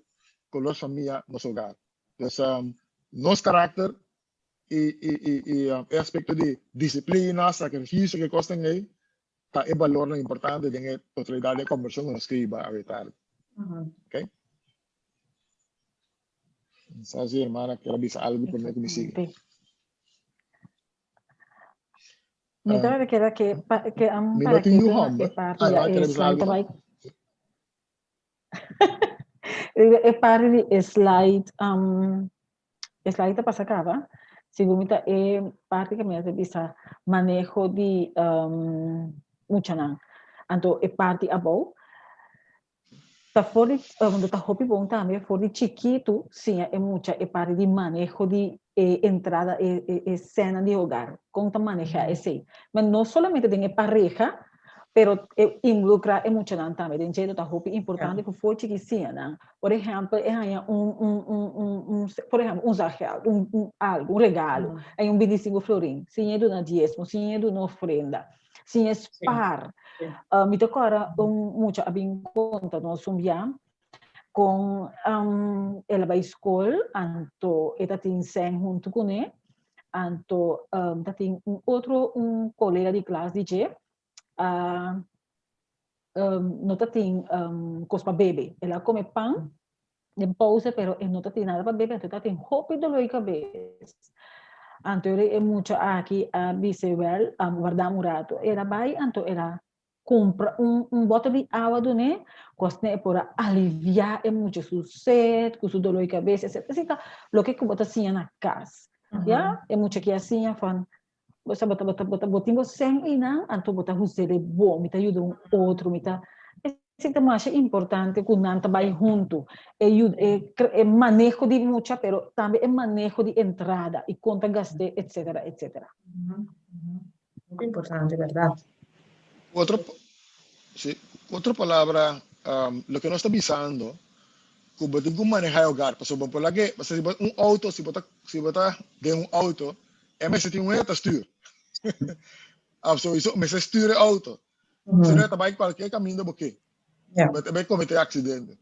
ku nos famia, nos hogar. Dus nos karakter i i i i e aspekto di disiplina, sakrifisio, ke kosnan ei ta e balornan importante den e totalidat di e kombershon ku nos ke hiba awe tardi. Okay? Sa si hermana kier a bisa algo prome ku mi sigui. Mi ta keda ke ke am Mi no para tin ke yu e hòmber. parti Ah, ya hermana e kier a bisa slide algo ta no? bai. E parti di e slide e slide ta pasa kaba. Segun mi ta e parti ku mi a bisa maneho di muchanan. Anto e parti abou Ta for di ta hopi bon tambe for di chikitu siña e mucha e parti di maneho di e entrada e e sènan di hogar, kon ta manehá esei. Ma no solamente den e pareha, pero e involukrá e muchanan tambe den dje, ta hopi importante ku for chiki siña nan. Por ehèmpel e haña un un un un un por ehèmpel un zagèld, un un algu, un regalo, haña un bintisingu florin, siña e duna diesmo, siña e duna ofrenda. Sin e spaar. Mi ta kòrda un mucha a bin konta nos un bia kon el a bai skol anto e ta tin sèn huntu kuné anto ta tin un otro un kolega di klas di dje a no ta tin kos pa bebe el a kome pan den pauze pero e no ta tin nada pa bebe anto e ta tin hopi dolor di cabes. Anto e mucha aki a bis'e wel warda un rato. El a bai anto el a cumpra un un boter di awa dun'e cu asina e por a alivia e mucha su sed cu su dolor di cabes etcetera. Esey ta loke cu bo ta siña na cas ya. E mucha ki a siña van bo sa bo ta bo ta bo tin bo sèn einan anto bo ta hus'e bo mi ta yuda un otro mi ta Esei ta masha importante ku nan ta bai huntu. E yuda e e maneho di mucha pero tambe e maneho di entrada i kon ta gast'é etcetera etcetera. Hopi importante bèrdat. Otro si, otro palabra loke nos ta bisando ku bo tin ku manehá e hogar pasobra bo por lag'é pasobra si bo un outo si bo ta si bo ta den un outo e mester tin un hende ta stür so mester stür e outo Si no, e ta bai cualkier caminda bo ke. Bo ta bai comete accidente.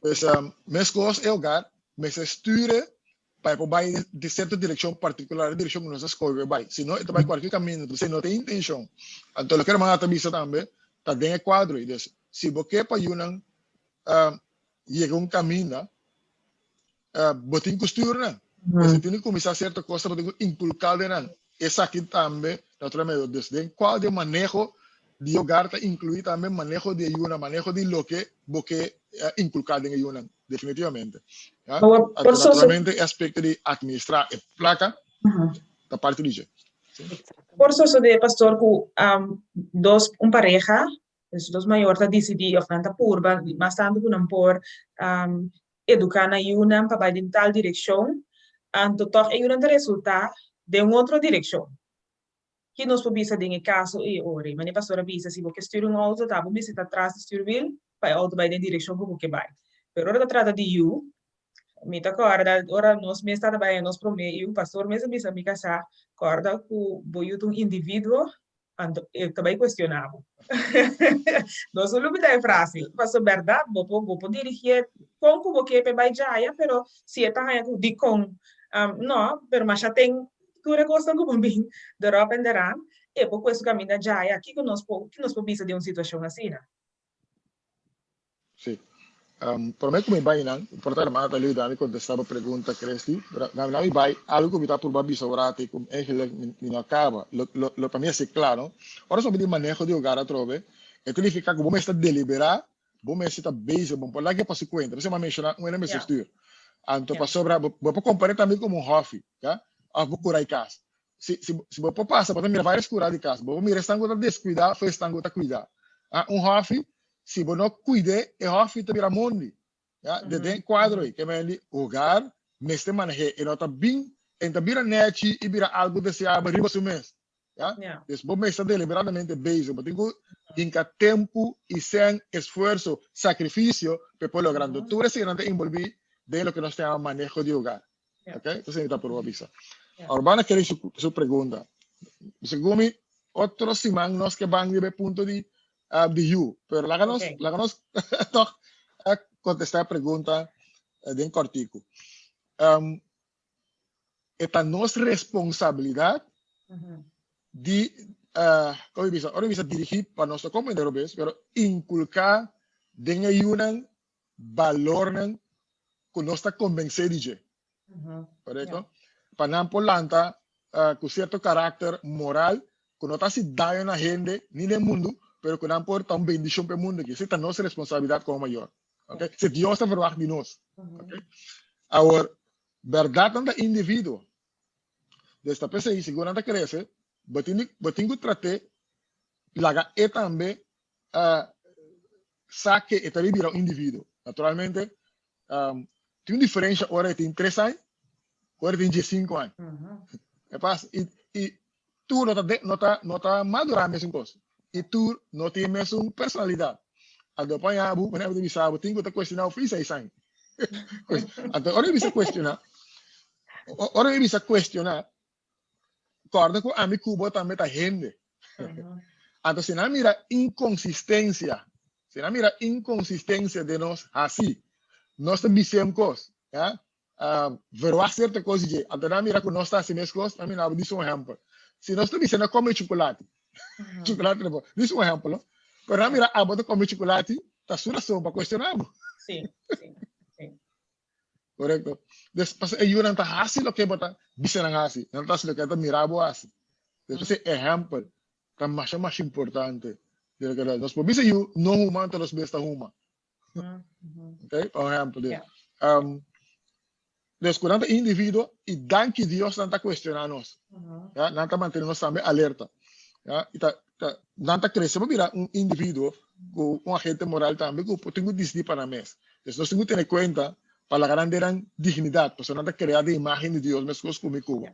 Pues, mescos e hogar mester sture pa e por bai di cierto direccion particular, e direccion cu nos a scoge pa e bai. Si no, e ta bai cualkier caminda. Entonces, no ta e intencion. Anto, loke hermana ta bisa tambe ta den e cuadro ei. Dus, si bo ke pa yunan yega un caminda, bo tin cu stuur nan. Mester tin di cuminsa cierto cosa, bo tin cu inculca den nan. Esaki tambe, naturalmente, dus den cual den maneho di hogar ta inclui tambe maneho di e yunan, maneho di loke bo ke inculca den e yunan, definitivamente. Ya. Anto, naturalmente, e aspecto di administra e placa ta parti di dje. Por sosode, pastor, cu dos, un pareha Dus dos mayor ta disidí òf nan ta purba mas tantu ku nan por eduká nan yunan pa bai den tal direkshon, anto tòg e yunan ta resultá den un otro direkshon. Ki nos por bisa den e kaso ei ora? Manera pastor a bisa, si bo ke stür un outo ta bo mester ta tras di stürwiel pa e outo bai den direkshon ku bo ke bai. Pero ora ta trata di yu, mi ta kòrda ora nos mes tabata bai nos promé yu, pastor mes a bisa mi kasá, kòrda ku bo yu ta un individuo Anto e ta bai cuestiona bo. No su lubida e frase. Paso berdad bo por bo por dirigié con cu bo ke p'e bai djaya, pero si e ta haña cu dicon no, pero masha ten tur e cosnan cu bo bin derop en deraan, e por cue su caminda djaya. Kico nos por ki nos por bisa den un situacion asina? Sí. Promé ku mi bai nan, por ta hermana ta yuda mi kontestá bo pregunta, Christy. Pero na na mi bai, algu ku mi ta purba bisa ora ati ku eigenlijk mi mi no a kaba. Lo lo lo pa mi a ser kla, no? Ora nos papia di maneho di hogar atrobe, e ta nifiká ku bo mester deliberá, bo mester ta bezig, bo no por laga pa su kuenta. P'esei mi a menshoná un hende mester stuur. Anto pasobra bo bo por kompar'é tambe komo un hòfi, ya, òf bo kura e kas. Si si si bo por pasa, bo ta mira varios kura di kas. Bo por mira esnan ku ta deskuidá òf esnan ku ta kuidá. Un hòfi Si bo no cuid'é, e hofi ta bira mondi. Ya, de den cuadro ei, ke men di hogar mester maneh'é. E no ta bin, e no ta bira nechi i bira algo deseabel riba su mes. Ya, dus bo mester deliberadamente bezig. Bo tin cu hinca tempu i sèn, esfuerso, sacrificio pa e por logra. Anto tur eseinan ta envolví den loke nos ta yama maneho di hogar. Ok, esei mi ta purba bisa. Awor ban a kere su pregunta. Segun mi, otro siman nos ke ban riba e punto di di yu. Pero laga nos, laga nos toch kontestá e pregunta den kòrtiku. E ta nos responsabilidat di, kon mi bisa, ora mi bisa dirigí pa nos ta komprendé robes, pero inkulká den e yunan balornan ku nos ta kombensé di dje. Korekto? Pa nan por lanta ku sierto karakter moral ku no ta hasi daño na hende ni na e mundu, pero ku nan por ta un bendishon pa e mundu aki. Esei ta nos responsabilidat komo mayor. Oke? Si Dios ta verwagt di nos. Oke? Awor, bèrdat nan ta individuo. Des ta p'esei, segun nan ta krese, bo tin di, bo tin ku trat'é laga e tambe sa ke e ta bira un individuo. Naturalmente, tin un diferensha ora e tin tres aña ku ora e tin diesinku aña. E pas i i tur no ta no ta no ta madurá mesun kos i tur no tin mesun personalidat. Anto pa ña bo manera bo ta bisa bo tin ku ta kuestioná bo fi seis aña. Anto ora mi bisa kuestioná ora mi bisa kuestioná Kòrda ku ami ku bo tambe ta hende. Anto si nan mira inkonsistensia, si nan mira inkonsistensia den nos hasi, nos ta bis'é un kos, ya, verwagt sierto kos di dje, anto nan mira ku nos ta hasi mes kos, nan mira bo dis un ehèmpel. Si nos ta bis'é no kome chukulati, chukulati no bon, dis un ehèmpel, no, pero nan mira abo ta kome chukulati, ta su rason pa kuestioná bo. Sí, sí, sí. Korekto. Des pasobra e yunan ta hasi loke bo ta bisa nan hasi. Nan ta hasi loke nan ta mira bo hasi. Des pasobra e ehèmpel ta masha masha importante. Nos por bisa yu no huma anto nos mes ta huma. Ok, pa un ehèmpel. Des, des ku nan ta individuo i danki Dios nan ta kuestioná nos. Ya, nan ta mantene nos tambe alerta. Ya, i ta, ta, nan ta krese pa bira un individuo ku un agente moral tambe ku por tin ku disidí pa nan mes. Entonces nos tin ku tene kuenta pa laga nan den nan dignidat, pasobra nan ta krea den imágen di Dios meskos ku mi ku bo.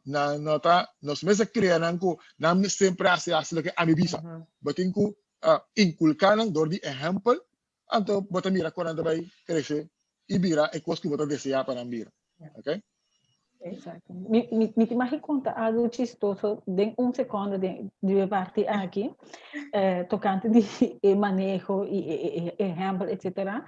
Nan no ta, nos mes a krea nan ku nan semper hasi hasi loke ami bisa. Bo tin ku inkulká nan dor di ehèmpel, anto bo ta mira kon nan ta bai krese i bira e kos ku bo ta deseá pa nan bira. Okay? Exacto. Mi, mi, mi te mag conta algo chistoso den un secondo den di e parti aki, eh, tocante di e maneho y e, e, e ejemplo, etcétera.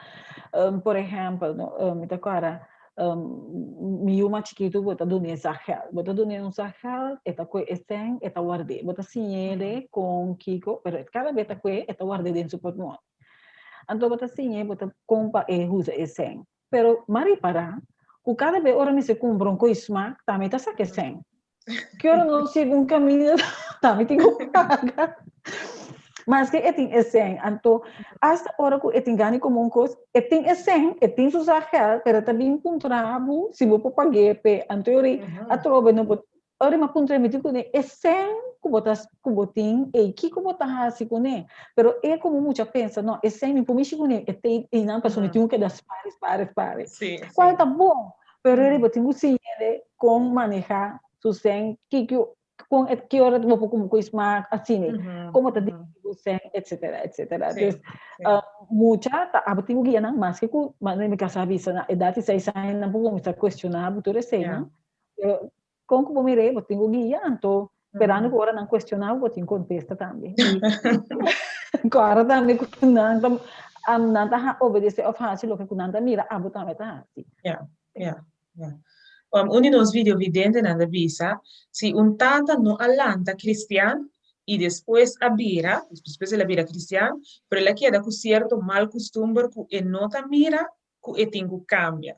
Por ejemplo, no, mi te acuerda, mi yu mas chiquito bo ta dun'é zagel. Bo ta dun'é un zagel, e ta kue e sèn, e ta ward'é. Bo ta siñ'é con kiko, pero cada bes ta kue, e ta ward'é den su portmone. Anto bo ta siñ'é, bo ta kon pa e usa e sèn. Pero m'a ripará ku kada be ora mi se kumpra un koi smak, ta mi ta saka e sèn. Ki ora no sigui un kaminda, ta mi tin ku paga. Maske e tin e sèn. Anto, asta ora ku e tin gana di kome un kos, e tin e sèn, e tin su zak gèld, pero e ta bin puntra bo si bo por pag'é p'e. Anto e ora ei atrobe no por Ora mi a puntra mi tin kuné e sèn ku bo ta ku bo tin ei kiko bo ta hasi kuné? Pero e komo mucha pensa no e sèn mi por mishi kuné e ta einan pasobra mi tin ku keda spari spari spari. Kual ta bon pero e riba tin ku siñ'e kon manehá su sèn kiko kon e ki ora bo por kumpra ku e smak asina kon bo ta dirigí bo sèn etsetera etsetera. Dus mucha ta abo tin ku guia nan maske ku manera mi kasá a bisa na edat di seis aña nan por kuminsá kuestioná bo tur eseinan Pero kon ku bo mir'é, bo tin ku guia, anto sperando ku ora nan kuestioná bo, bo tin kontesta tambe. I kòrda tambe ku nan ta nan ta obedesé òf hasi loke ku nan ta mira abo tambe ta hasi. Ya, ya, ya. Un di nos videovidentenan ta bisa, si un tata no a lanta kristian i despues a bira, despues el a bira kristian, pero el a keda ku sierto mal kustumber ku e no ta mira ku e tin ku kambia.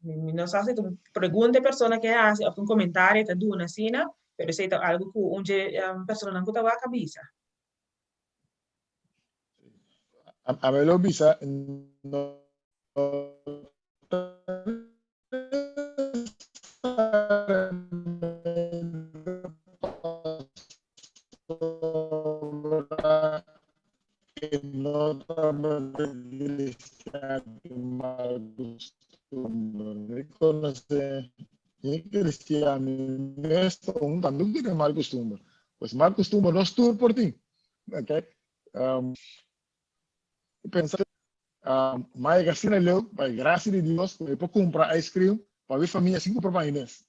Mi no sa si ta un pregunta e persona ke hasi òf ta un komentario e ta duna asina, pero esei ta algu ku un dje personanan ku ta wak a bisa. Ami lo bisa no ta nesesariamente pasobra E no tabata cristian di mal costumber. Mi conoce mi cristian mi mes ta un tambe cu tin mal costumber. Pues mal costumber nos tur por tin. Okay? Pensa, ma yega asina leu, pa e gracia di Dios, cu mi por cumpra ice cream. Pa mi famia sin kumpra mayones.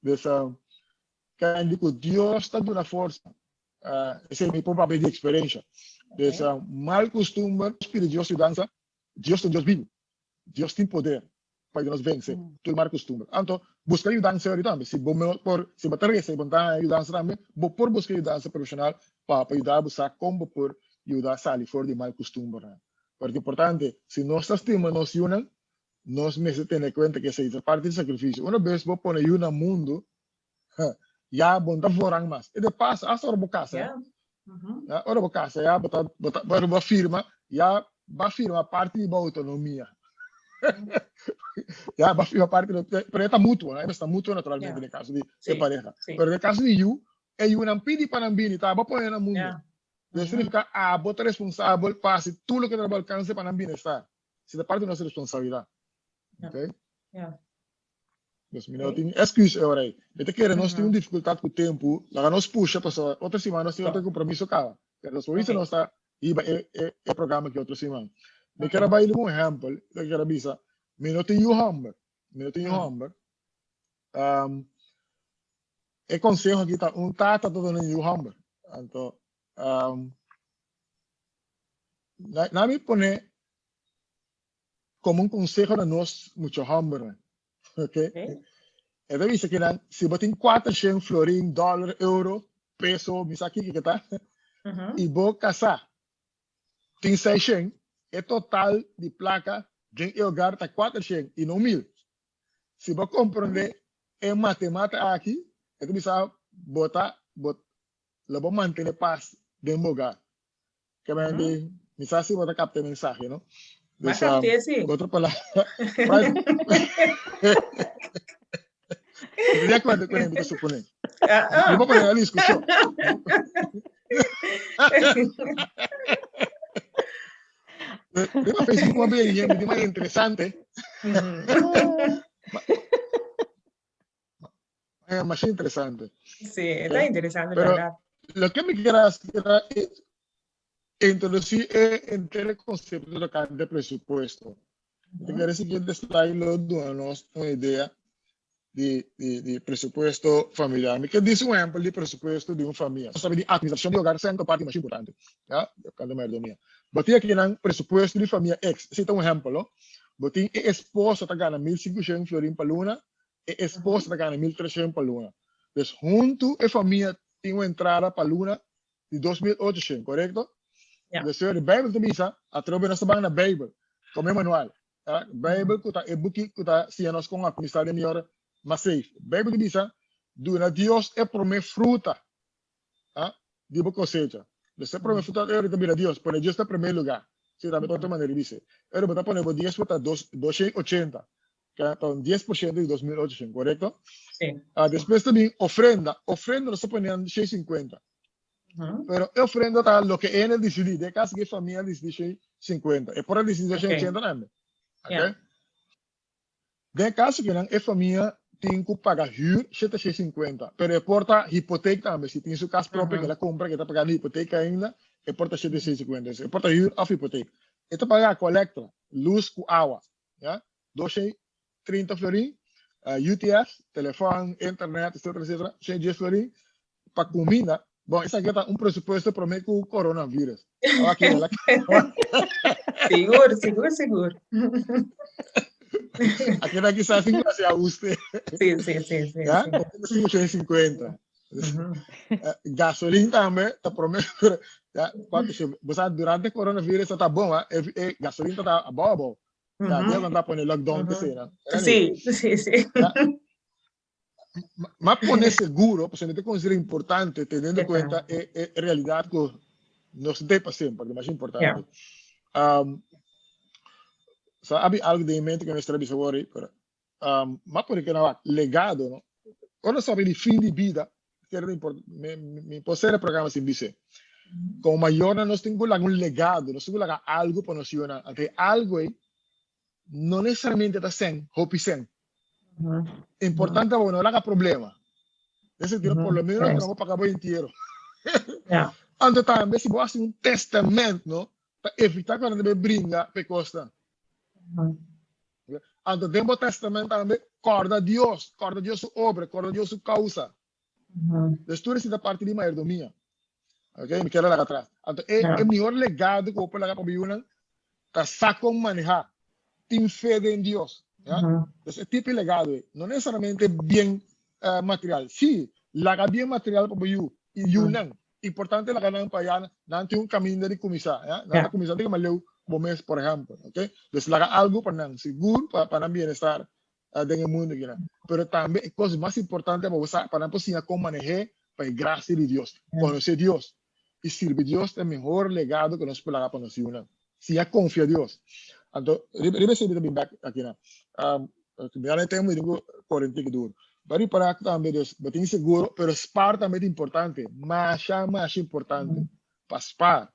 Dus kendi ku Dios ta duna forsa. Esei mi por papia di eksperensha. Dus mal kustumber pidi Dios yudansa. Dios ta un Dios bibu. Dios tin poder pa yuda nos vense tur mal kustumber. Anto buska yudansa ori tambe. Si bo no por, si bo ta resa i bo no ta haña yudansa tambe, bo por buska yudansa profeshonal pa pa yuda bo sa kon bo por yuda sali for di mal kustumbernan. Pero ta importante, si nos ta stima nos yunan, nos mester tene kuenta ku esei ta parti di sakrifisio. Una bes bo pone yu na mundu, ya bo no ta voran mas. E ta pasa asta ora bo kasa. Ya, ora bo kasa ya bo ta bo ta ora bo firma ya bo a firma parti di bo outonomia. Ya bo a firma parti di pero e ta mutuo, e ta mutuo naturalmente den kaso di e pareha. Pero den kaso di yu, e yunan pidi pa nan bini ta bo pone na mundu. Esei significa abo ta responsabel pa hasi tur loke ta na bo alkanse pa nan bienestar. Si ta parti di nos responsabilidat. Ok? Dus mi no tin excuse e ora ei. Mi ta kere nos tin un dificultad cu tempu, laga nos pusha pasobra otro siman nos tin otro compromiso caba. Pero nos por bisa nos ta hiba e e e programa aki otro siman. Mi kier a bai riba un ehempel, mi kier a bisa, mi no tin yu homber, mi no tin yu homber. E conseho aki ta un tata ta duna un yu homber. Anto na mi pone como un conseho na nos mucha hombernan. Ok? E ta bisa kinan, si bo tin 400 florin, dollar, euro, peso, mi sa kiko ke ta, i bo kasá tin 600, e total di plaka den e hogar ta 400 i no 1000. Si bo komprondé e matemata aki, e ta bisa bo ta bo lo bo mantené pas den bo hogar. Ke men di, mi sa si bo ta kapta e mensahe, no? Ma Dus, kapt'é si. ku otro palabra, Bo ta di akuerdo ku mi ta suponé. Mi por pone na diskushon. Riba Facebook bo bira hende di mas interesante. Masha interesante. Sí, ta interesante, Pero berdad. loke mi kier hasi era introduci e entero concepto tocante presupuesto. Mi ta kere siguiente slide lo duna nos un idea di di di presupuesto familiar. Mi ke disi un ehempel di presupuesto di un famia. Nos sabi di administracion di hogar sèn ta parti masha importante, ya, tocante mayordomia. Bo tin akinan presupuesto di famia X, esei ta un ehempel, no. Bo tin e esposo ta gana 1500 florin pa luna, e esposa ta gana 1300 pa luna. Dus huntu e famia tin un entrada pa luna di 2800, korekto? Ja. Dus de Bijbel ta bisa, atrobe nos ta ban na Bijbel, komo e manual. Ja? Bijbel ku ta e buki ku ta siña nos kon administra den mihor mas safe. Bijbel ta bisa, duna Dios e prome fruta ah, di bo kosecha. Dus e prome fruta ora ta bira Dios, pone Dios na prome lugar. Si tambe ta otro manera di bisa. Ora bo ta pone bo diesmo ta dos, 280. Ke ta un 10% di 2800, korekto? Sí. Ah, despues ta bin ofrenda. Ofrenda nos ta pone an 650. Pero e ofrenda ta loke ene disidí. Den kaso ku e famia disidí 650. E por a disidí 680 tambe. Ja. Oké? Den kaso ku nan e famia tin ku paga hür 750, pero e por ta hipotek tambe. Si tin su kas propio ku el a kumpra ku e ta pagando hipotek ainda, e por ta 750. E por ta hür òf hipotek. E ta paga kolekta, lus ku awa. Ya, 230 florin, UTS, telefòn, internet, etcetera, etcetera, 110 florin pa kuminda. Bon, esaki ta un presupuesto promé ku coronavirus. Awor aki el a Sigur, sigur, sigur. Aki ta kisas tin ku hasi ahuste. Sí, sí, sí, sí, Ya, sí. 550. Gasolin tambe ta promé, pero ya, kuantu shi, bo sa durante coronavirus ta bon, ah, e, e gasolin ta abou abou. Ya, dia nan ta pone lockdown te sera. Sí, sí, sí. Ya. Ma pone seguro, pasobra mi ta considera importante, teniendo cuenta e, e realidad ku nos no ta pa semper, demasiado importante. Sa abi algo den mente ku mester a bisa awor, pero ma pone ke nan legado, no? Ora nos papia di fin di bida, kere import, mi, mi por sera programa sin bis'é. Komo mayornan nos tin ku laga un legado, nos tin ku laga algo pa nos yunan. Anto e algo ei no nesesariamente ta sèn, hopi sèn. Importante ta bo no laga problema. Den sentido, por lo menos no bo paga bo entiero. Anto tambe si bo hasi un testament, no, pa evita ku nan ta bringa p'e kosnan. Anto den bo testament tambe, kòrda Dios, kòrda Dios su obra, kòrda Dios su kousa. Dus tur esei ta parti di mayordomia. Ok, mi kier a laga atras. Anto e e mihor legado ku bo por laga pa bo yunan ta sa kon manehá, tin fe den Dios. Ya? Dus e tipo di legado ei. No nesesariamente bien material. Sí, laga bien material pa bo yu i yunan. Importante laga nan pa ya nan tin un kaminda di kuminsá. Ya? Nan ta kuminsá tin mas leu ku bo mes, por ehèmpel. Ok? Dus laga algu pa nan, sigur pa nan bienestar den e mundu akinan. Pero tambe e kos mas importante pa bo sa, pa nan por siña kon maneh'é pa e grasia di Dios. Konosé Dios i sirbi Dios ta e mehor legado ku nos por laga pa nos yunan. Siña konfia Dios. Anto, riba riba esei mi ta bin bèk akinan. Mi a lei mi tin ku kore un tiki duru. Bo a ripará tambe dus bo tin seguro, pero spar tambe ta importante. Masha masha importante pa spar.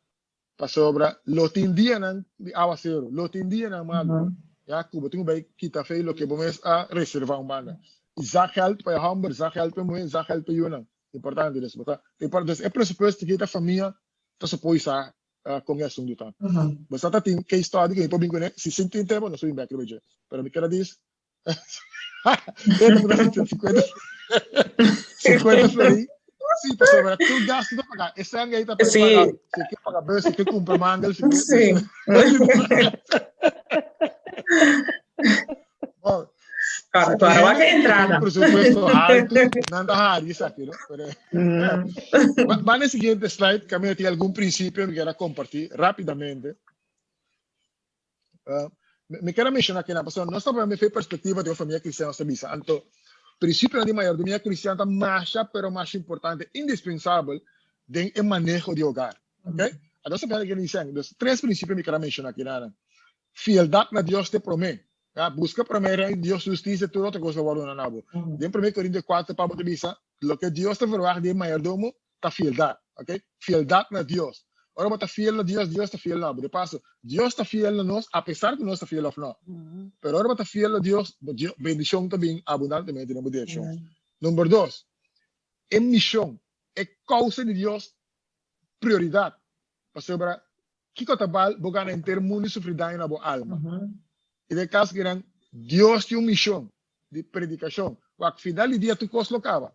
Pasobra lo tin dianan di awaseru, lo tin dianan malu, ya ku bo tin ku bai kita fe loke bo mes a reservá un banda. I zakgeld pa e hòmber, zakgeld pa e muhé, zakgeld pa e yunan. Importante dus bo ta dus e presupuesto ki ta famia ta supois sa kon e asuntu ta. Bo sa ta tin case study ku mi por bin kuné, si sin tin tempu nos por bin bèk riba dje. Pero mi kier a dis 50 florin. Sí, pasobra tur gasto ta paga. E sèn ei ta pa paga. Si ke paga bus, si ke kumpra mangel, si ke... Sí. Bon, Claro, claro, wak e entrada. Presupuesto alto, nan ta hari esaki, no? Pero, ba na e siguiente slide, kaminda tin algun prinsipio mi kier a kompartí rápidamente. Mi ker a menshoná kinan, pasobra nos ta papia fe perspektiva di un famia kristian, nos ta bisa. Anto, prinsipionan di mayordomia kristian ta masha pero masha importante, indispensabel den e maneho di hogar. Ok? Anto nos ta papia di kinan. Dus, tres prinsipio mi ker a menshoná kinan. Fieldat na Dios ta e promé. Ya, buska promé Reino di Dios, su hustisia, tur otro kos lo wòrdu duna na bo. Den promé Korintio kuater Pablo ta bisa, loke Dios ta verwagt di e mayordomo ta fieldat, ok? Fieldat na Dios. Ora bo ta fiel na Dios, Dios ta fiel na bo. De paso, Dios ta fiel na nos apesar ku nos ta fiel òf no. Pero ora bo ta fiel na Dios, bo bendishon ta bin abundantemente den bo direkshon. Number dos, e mishon, e kousa di Dios prioridat. Pasobra kiko ta bal bo gana henter mundu i sufri daño na bo alma? I den e kaso kinan, Dios tin un mishon di predikashon. Wak, final di dia tur kos lo kaba.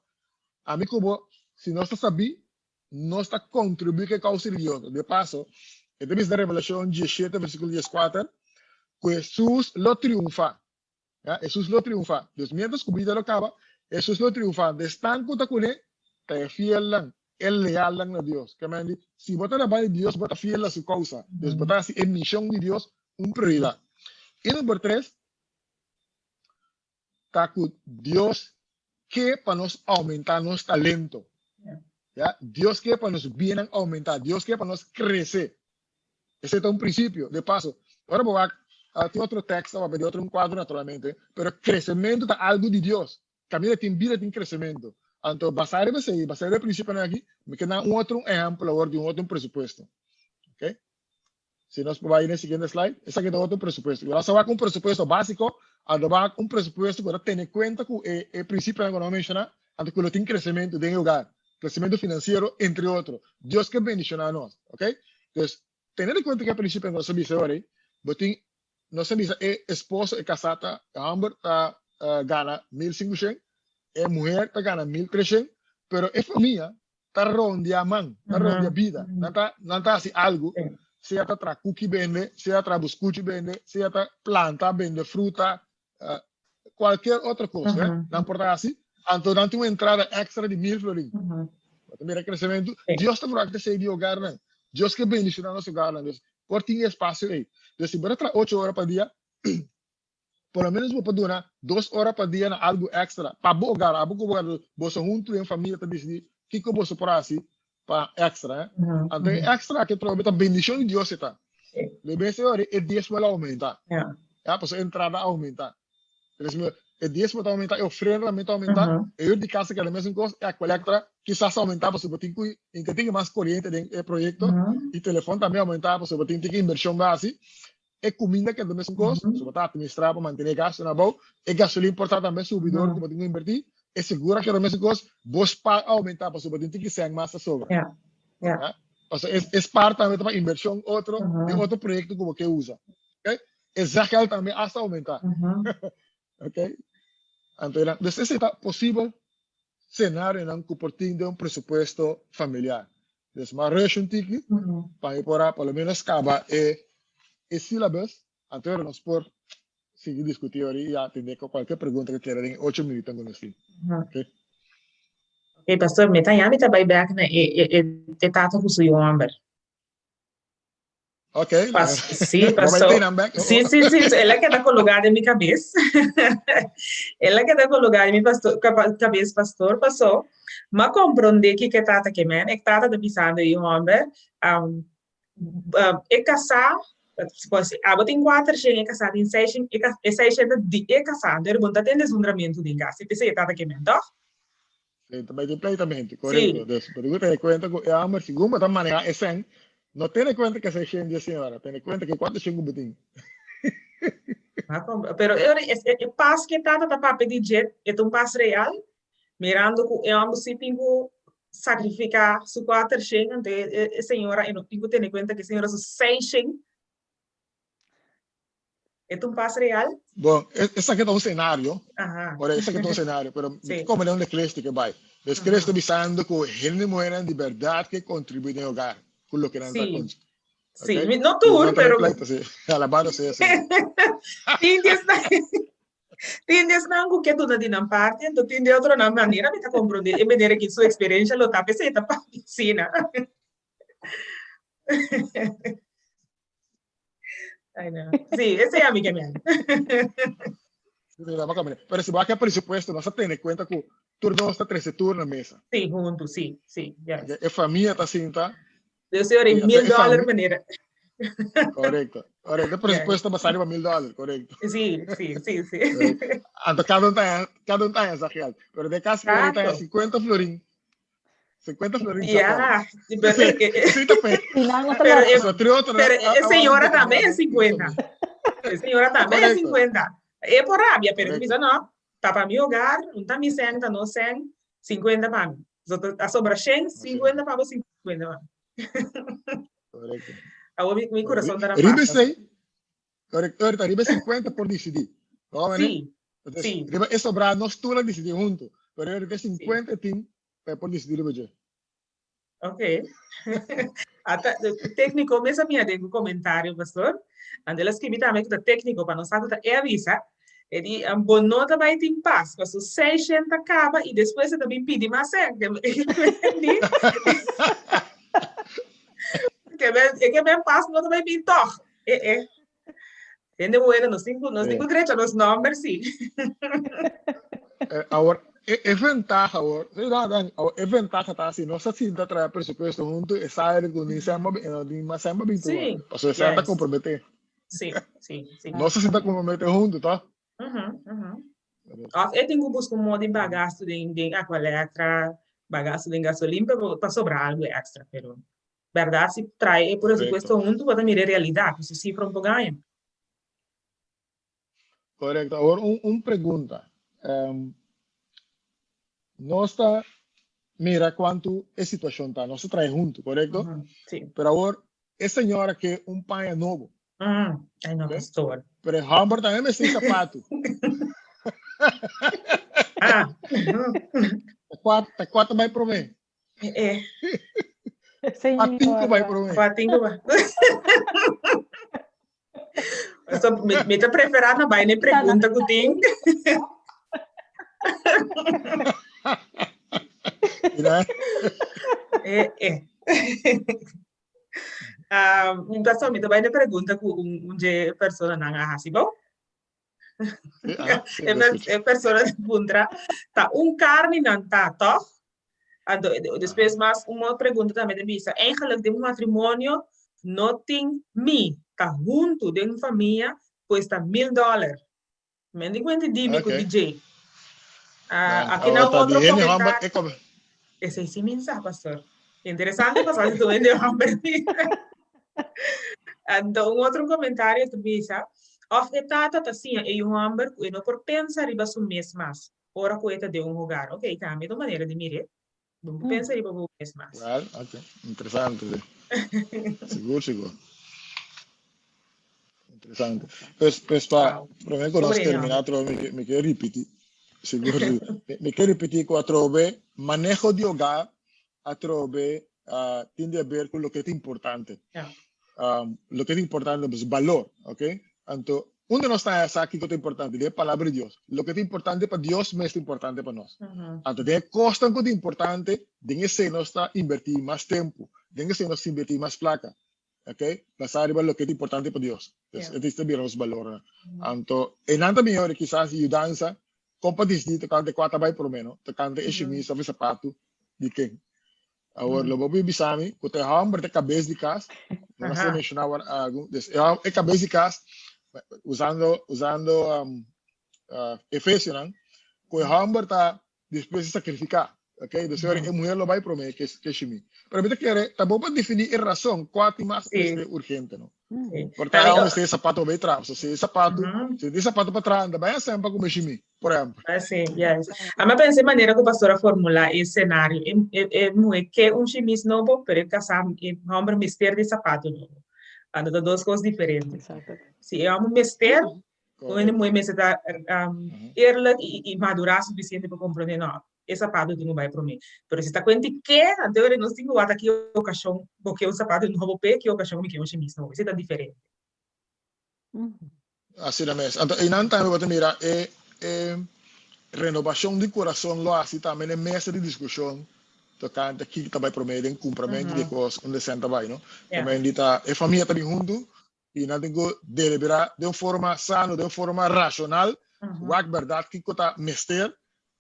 Ami ku bo, si nos ta sabí, nos ta kontribuí ku e kousa di Dios. De paso, e ta bisa den Revelashon diesshete versíkulo dieskuater ku Hesus lo triunfá. Ya, Hesus lo triunfá. Dus miéntras ku bida lo kaba, Hesus lo triunfá. Anto esnan ku ta kuné ta e fielnan, e lealnan na Dios. Ke men di, si bo ta na banda di Dios, bo ta fiel na su kousa. Dus bo ta hasi e mishon di Dios un prioridat. I number tres, ta ku Dios ke pa nos oumentá nos talento. Ya, Dios ke pa nos biennan oumentá, Dios ke pa nos krese. Esei ta un prinsipio. De paso, ora bo wak, tin otro teksto papia di otro un kuadro naturalmente, pero kresementu ta algu di Dios. Kaminda tin bida tin kresementu. Anto basá riba esei, basá riba e prinsipionan aki, mi ke nan un otro un ehèmpel awor di un otro un presupuesto. Okay? Si nos por bai na e siguiente slide, esaki ta otro presupuesto. Nos a wak un presupuesto básiko, anto wak un presupuesto ku ta tene kuenta ku e e prinsipionan ku nos a menshoná, anto ku lo tin kresementu den e hogar, kresementu finansiero, entre otro. Dios ke bendishoná nos, ok? Dus, teniendo kuenta ku e prinsipionan ku nos a bisa awor ei, bo tin, nos a bisa e esposo, e kasá ta, e hòmber ta gana 1500, e muher ta gana 1300, pero e famia ta rondia man, ta rondia bida. Nan ta, nan ta hasi algu, sea ta traha kuki bende, sea traha buskuchi bende, sea ta planta bende fruta, uh, cualkier otro kos, eh, nan por ta hasi. Anto nan tin un entrada extra di 1000 florin. Bo ta mira kresementu. Dios ta verwagt esei di hogarnan. Dios ke bendishoná nos hogarnan. Dus por tin espacio ei. Dus si bo ta traha ocho ora pa dia, Por lo menos bo por duna dos ora pa dia na algu extra pa bo hogar. Abo ku bo hogar, boso huntu den familia ta disidí kiko boso por hasi pa extra. Anto e extra aki atrobe ta bendishon di Dios e ta. De bes e ora e diesmo lo oumentá. Ya, pasobra e entrada a oumentá. E diesmo ta oumentá, e ofrenda tambe ta oumentá, e hür di kas ta keda mesun kos, e kolekta kisas ta oumentá pasobra bo tin ku tin mas koriente den e proyekto i telefòn tambe a oumentá pasobra bo tin tin invershon bo hasi. E kuminda keda mesun kos, so bo ta atministrá pa mantené e gastunan abou. E gasolin por ta tambe subi dor ku bo tin ku invertí. E seguro a keda mesun kos, bo spar a oumentá pasobra bo tin tiki sèn mas ta sobra. Pasobra e spar tambe ta pa invershon otro den otro proyekto ku bo ke usa. E zakgeld tambe hasta aumenta. Ok? Anto eran, dus esei ta posibel scenarionan cu por tin den un presupuesto familiar. Dus m'a rush un tiki pa mi por a por lo menos caba e e syllabus, anto ora nos por sigui discuti ora y atende cu cualkier pregunta cu keda den e ocho minuutnan cu nos tin. Ok? Ok, pastor, mi ta ya mi ta bai bek na e e e tata cu su yu homber. Ok. Pas, sí, pasó. Sí, sí, sí. El a queda colgada den mi cabeza. El a queda colgada den mi pastor, cabeza, pastor, pasó. Ma comprendé kiko e tata ke men. E tata ta bisando e homber, um, um, e casá, pues, abo tin kuater shen, e casá tin seis shen, e, e seis shen ta di e casá. Entonces, bo no ta tende zundramentu den cas. P'esei e tata ke men, toch? Sí, ta bai completamente, correcto. Sí. Dus, pero tene cuenta cu e homber, segun bo ta maneha e sen, no tene cuenta que se shen di señora, tene cuenta que cuanto shen cu bo tin. Pero e, e, e pas que tata ta papia di dje, e ta un pas real, mirando cu e homber si tin cu sacrifica su cuater shen, anto e, e, e señora e no tin cu tene cuenta que e señora su seis shen. E ta un pas real? Bon, esaki ta un senario. Ora, esaki ta un senario, pero mi ta komprende unda Chris ta ke bai. Dus Chris ta bisando ku hende muhernan di bèrdat ke kontribuí den hogar ku loke nan ta Sí. Sí, mi no tur, pero Alabado sea Señor. Tin di esnan, tin di esnan ku ke duna di nan parti, anto tin di otronan manera mi ta komprende e manera ki su eksperensha lo ta, p'esei e ta papia asina. Ay, no. Sí, esei a mi ke men. Pero si bo a ke presupuesto, nos a tene cuenta cu tur nos ta trece tur na mesa. Sí, huntu, sí, sí, yes. E famia ta sinta. Debe ser ora mil dólar manera. Correcto. Correcto. E presupuesto basa riba mil dólar, correcto. Sí, sí, sí, sí. Anto cada un ta cada un ta sa geld. Pero de cas que ta 50 florin. 50 florin. Ja, pero Sí, ta pe. Pero pero e señora tambe es 50. E señora tambe es 50. E por rabia, pero bisa no, ta pa mi hogar, un ta mi sen, ta no sen, 50 pa mi. So, a sobra 100, 50 pa bo, 50 pa mi. Correcto. Awor mi, mi corazón ta na Riba esei, correcto, ahorita riba 50 por decidi. No, Sí, Entonces, sí. riba e sobra nos tur a decidi hunto. Pero riba 50 tin pa e por disidí riba dje. Ok. Ata, técnico mes a mira den ku comentario, pastor. Anto el a skibi tambe ku ta técnico, pa no sa ku ta e a bisa. E di, bo no ta bai tin pas, paso seishen ta kaba i despues e ta bin pidi mas sèn. Di, ke ben, e ke ben pas no ta bai bin tòg. E e. Hende bueno, nos tin ku, nos tin ku drecha nos nomber, sí. Awor, e, e ventaha awor, sí, da, da, awor, e ventaha ta si nos a sinta traha presupuesto huntu, e sabe ku ni sèn ba, ni mas sèn ba bin tuma. Sí, Pasobra e sèn ta yes. komprometé. Sí, sí, sí. Nos a sinta komprometé huntu, ta? Mhm, mhm. Of e tin ku buska un modo di paga gastu den, den Aqualectra, paga gastu den gasolin, pa, pa sobra algu extra, pero Berdad si trae e presupuesto hunto bo ta mira e realidad, cu su cifra un por gaña. Correcto. Awor un, un pregunta. Um, nos ta mira cuanto e situacion ta. Nos ta trae hunto, correcto? Sí. Pero awor, e señora ke un paña nobo. Ay no, Okay. pastor. Pero e homber tambe mester zapato. Ah. Ta cuatro, ta cuatro bai prome. Patinko bai promé. Patinko bai. So, mi, mi ta preferá na bai ne pregunta ku tin. Mira. Eh, eh. Um, pastor, mi ta bai ne pregunta ku un, un dje persona nan a hasi bo. Sí, E, lo escucho. e persona te puntra, ta un carne nan ta, toch? Anto, despues mas un otro pregunta tambe te bisa, eigenlijk den un matrimonio no tin mi, ta huntu den un famia, pues ta $1000. Men di cuenta di mi cu DJ. Ah, aki na Awor ta otro di hende homber comentario. e come. Esei sí mi sa, pastor. Interesante pastor si tu hende homber. Anto un otro comentario ta bisa, of e tata ta siña e yu homber cu e no por pensa riba su mes mas ora cu e ta den un hogar. Ok, tambe ta un manera di mir'é. Bo no por pensa riba bo mes mas. Well, ok. Interesante, sí. Sigur, sigur. Interesante. Pues, pues pa, promé ku nos terminá atrobe, mi, mi ke ripití, sigur, mi, mi ke ripití ku atrobe maneho di hogar atrobe uh, tin di haber ku loke ta importante. Ja. Um, loke ta importante, pues balor, ok? Anto, unda nos ta sa kiko ta importante? Den palabra di Dios. Loke ta importante pa Dios mes ta importante pa nos. Anto, den e kosnan ku ta importante, den esei nos ta invertí mas tempu, den esei nos ta invertí mas plaka. Ok? Basá riba loke ta importante pa Dios. Pues, yeah. Esei ta bira nos balornan. Anto, einan ta mihor kisas yudansa kon pa disidí tokante kua ta bai promé, no? Tokante e shimis òf e sapatu di ken. Awor, lo bo por bisa mi ku ta e hòmber ta e kabes di kas, no a ser menshoná awor algu, dus e e kabes di kas, usando usando Efesionan, ku e hòmber ta Despues di sakrifiká. Ok, dus e muher lo bai promé ke ke shimi. Pero mi ta kere, ta bon pa definí e rason kua tin mas mester urgente, no? Por ta un mester sapato bai traha. So si e sapatu, si tin sapatu pa traha, anda bai asempa ku shimi, por ehèmpel. Sí, yes. A mi a pensa e manera ku pastor a formulá e senario. E e e muher ke un shimis nobo, pero e kasá, e hòmber mester di sapatu nobo. Anto ta dos kos diferente. Si e hòmber mester, Un hende muhé mester ta eerlijk i madurá sufisiente pa komprondé, no, e sapatu tin ku bai promé. Pero si ta kuenti ke, anto ora nos tin ku wak ki okashon bo ke un sapatu nobo p'e, ki okashon mi ke un shimis nobo. Esei ta diferente. Asina mes. Anto einan tambe bo ta mira e e renobashon di kurason lo hasi tambe n'e mesa di diskushon tokante kiko ta bai promé den kumpramentu di kos unda esei ta bai, no. Tambe ta e famia ta bin huntu I nan tin ku deliberá den un forma sano, den un forma rashonal, wak bèrdat kiko ta mester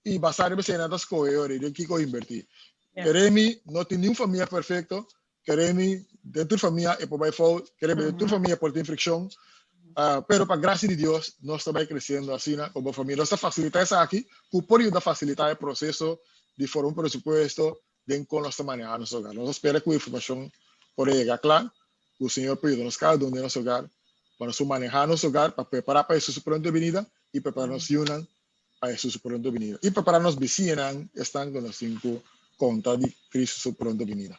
i basá riba esei nan ta skohe ora den kiko inbertí. Kere mi no tin niun famia perfekto, kere mi den tur famia e por bai fout, kere mi den tur famia por tin frikshon, pero pa grasia di Dios nos ta bai kresiendo asina komo famia. Nos ta fasilitá esaki ku por yuda fasilitá e proseso di forma un presupuesto den kon nos ta manehá nos hogar. Nos ta spera ku e informashon por a yega kla, ku Señor por yuda nos kada un den nos hogar pa nos por manehá nos hogar pa prepará pa Hesus su pronto binida i prepará nos yunan pa Hesus su pronto binida i prepará nos bisiñanan esnan ku nos tin ku konta di Kristu su pronto binida.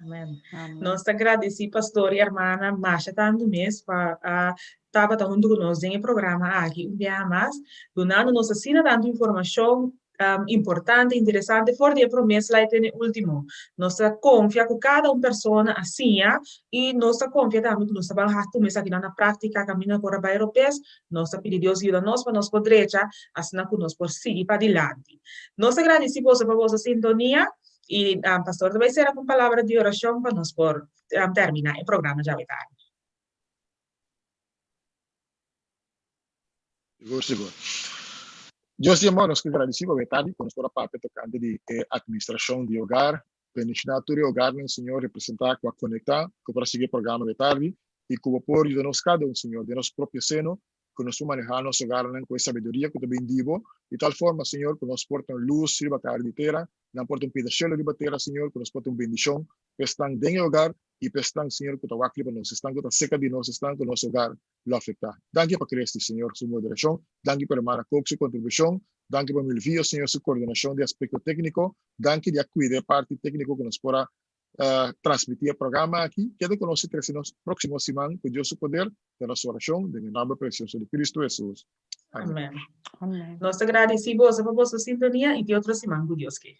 Amen. Nos ta gradisí pastor i hermana masha tantu mes pa a tabata huntu ku nos den e programa aki un biaha mas, dunando nos asina tantu informashon importante, interesante for di e promé slide te n'e último. Nos ta konfia ku kada un persona a siña i nos ta konfia tambe ku nos ta ban tuma esakinan na práktika kaminda ku ora bai ropes. Nos ta pidi Dios yuda nos pa nos por drecha asina ku nos por sigui padilanti. Nos ta gradisí boso pa boso sintonia i pastor ta bai sera ku un palabra di orashon pa nos por terminá e programa djawe tardi. Sigur, sigur. Dios di amor, nos ke gradisí bo tardi ku nos por a papia tokante di e atministrashon di hogar. Bendishoná tur e hogarnan, Señor, representá ku a konektá, ku por a sigui e programa di tardi i ku bo por yuda nos kada un, Señor, den nos propio seno, ku nos por manehá nos hogarnan ku e sabiduria ku ta bin di bo, di tal forma, Señor, ku nos por ta un lus riba kara di tera, nan por ta un pida shelu riba tera, Señor, ku nos por ta un bendishon pa esnan den e hogar i pa esnan, Señor, ku ta wak riba nos, esnan ku ta seka di nos, esnan ku nos hogar lo afektá. Danki pa Christy, Señor, su moderashon. Danki pa hermana Kook su kontribushon. Danki pa Milvio, Señor, su koordinashon di aspekto tékniko. Danki di a kuida e parti tékniko ku nos por a transmití e programa aki. Keda ku nos i trese nos próksimo siman ku Dios su poder den nos orashon den e nòmber presioso di Kristu Hesus. Amen. Nos ta gradisí boso pa boso sintonia i te otro siman ku Dios ke.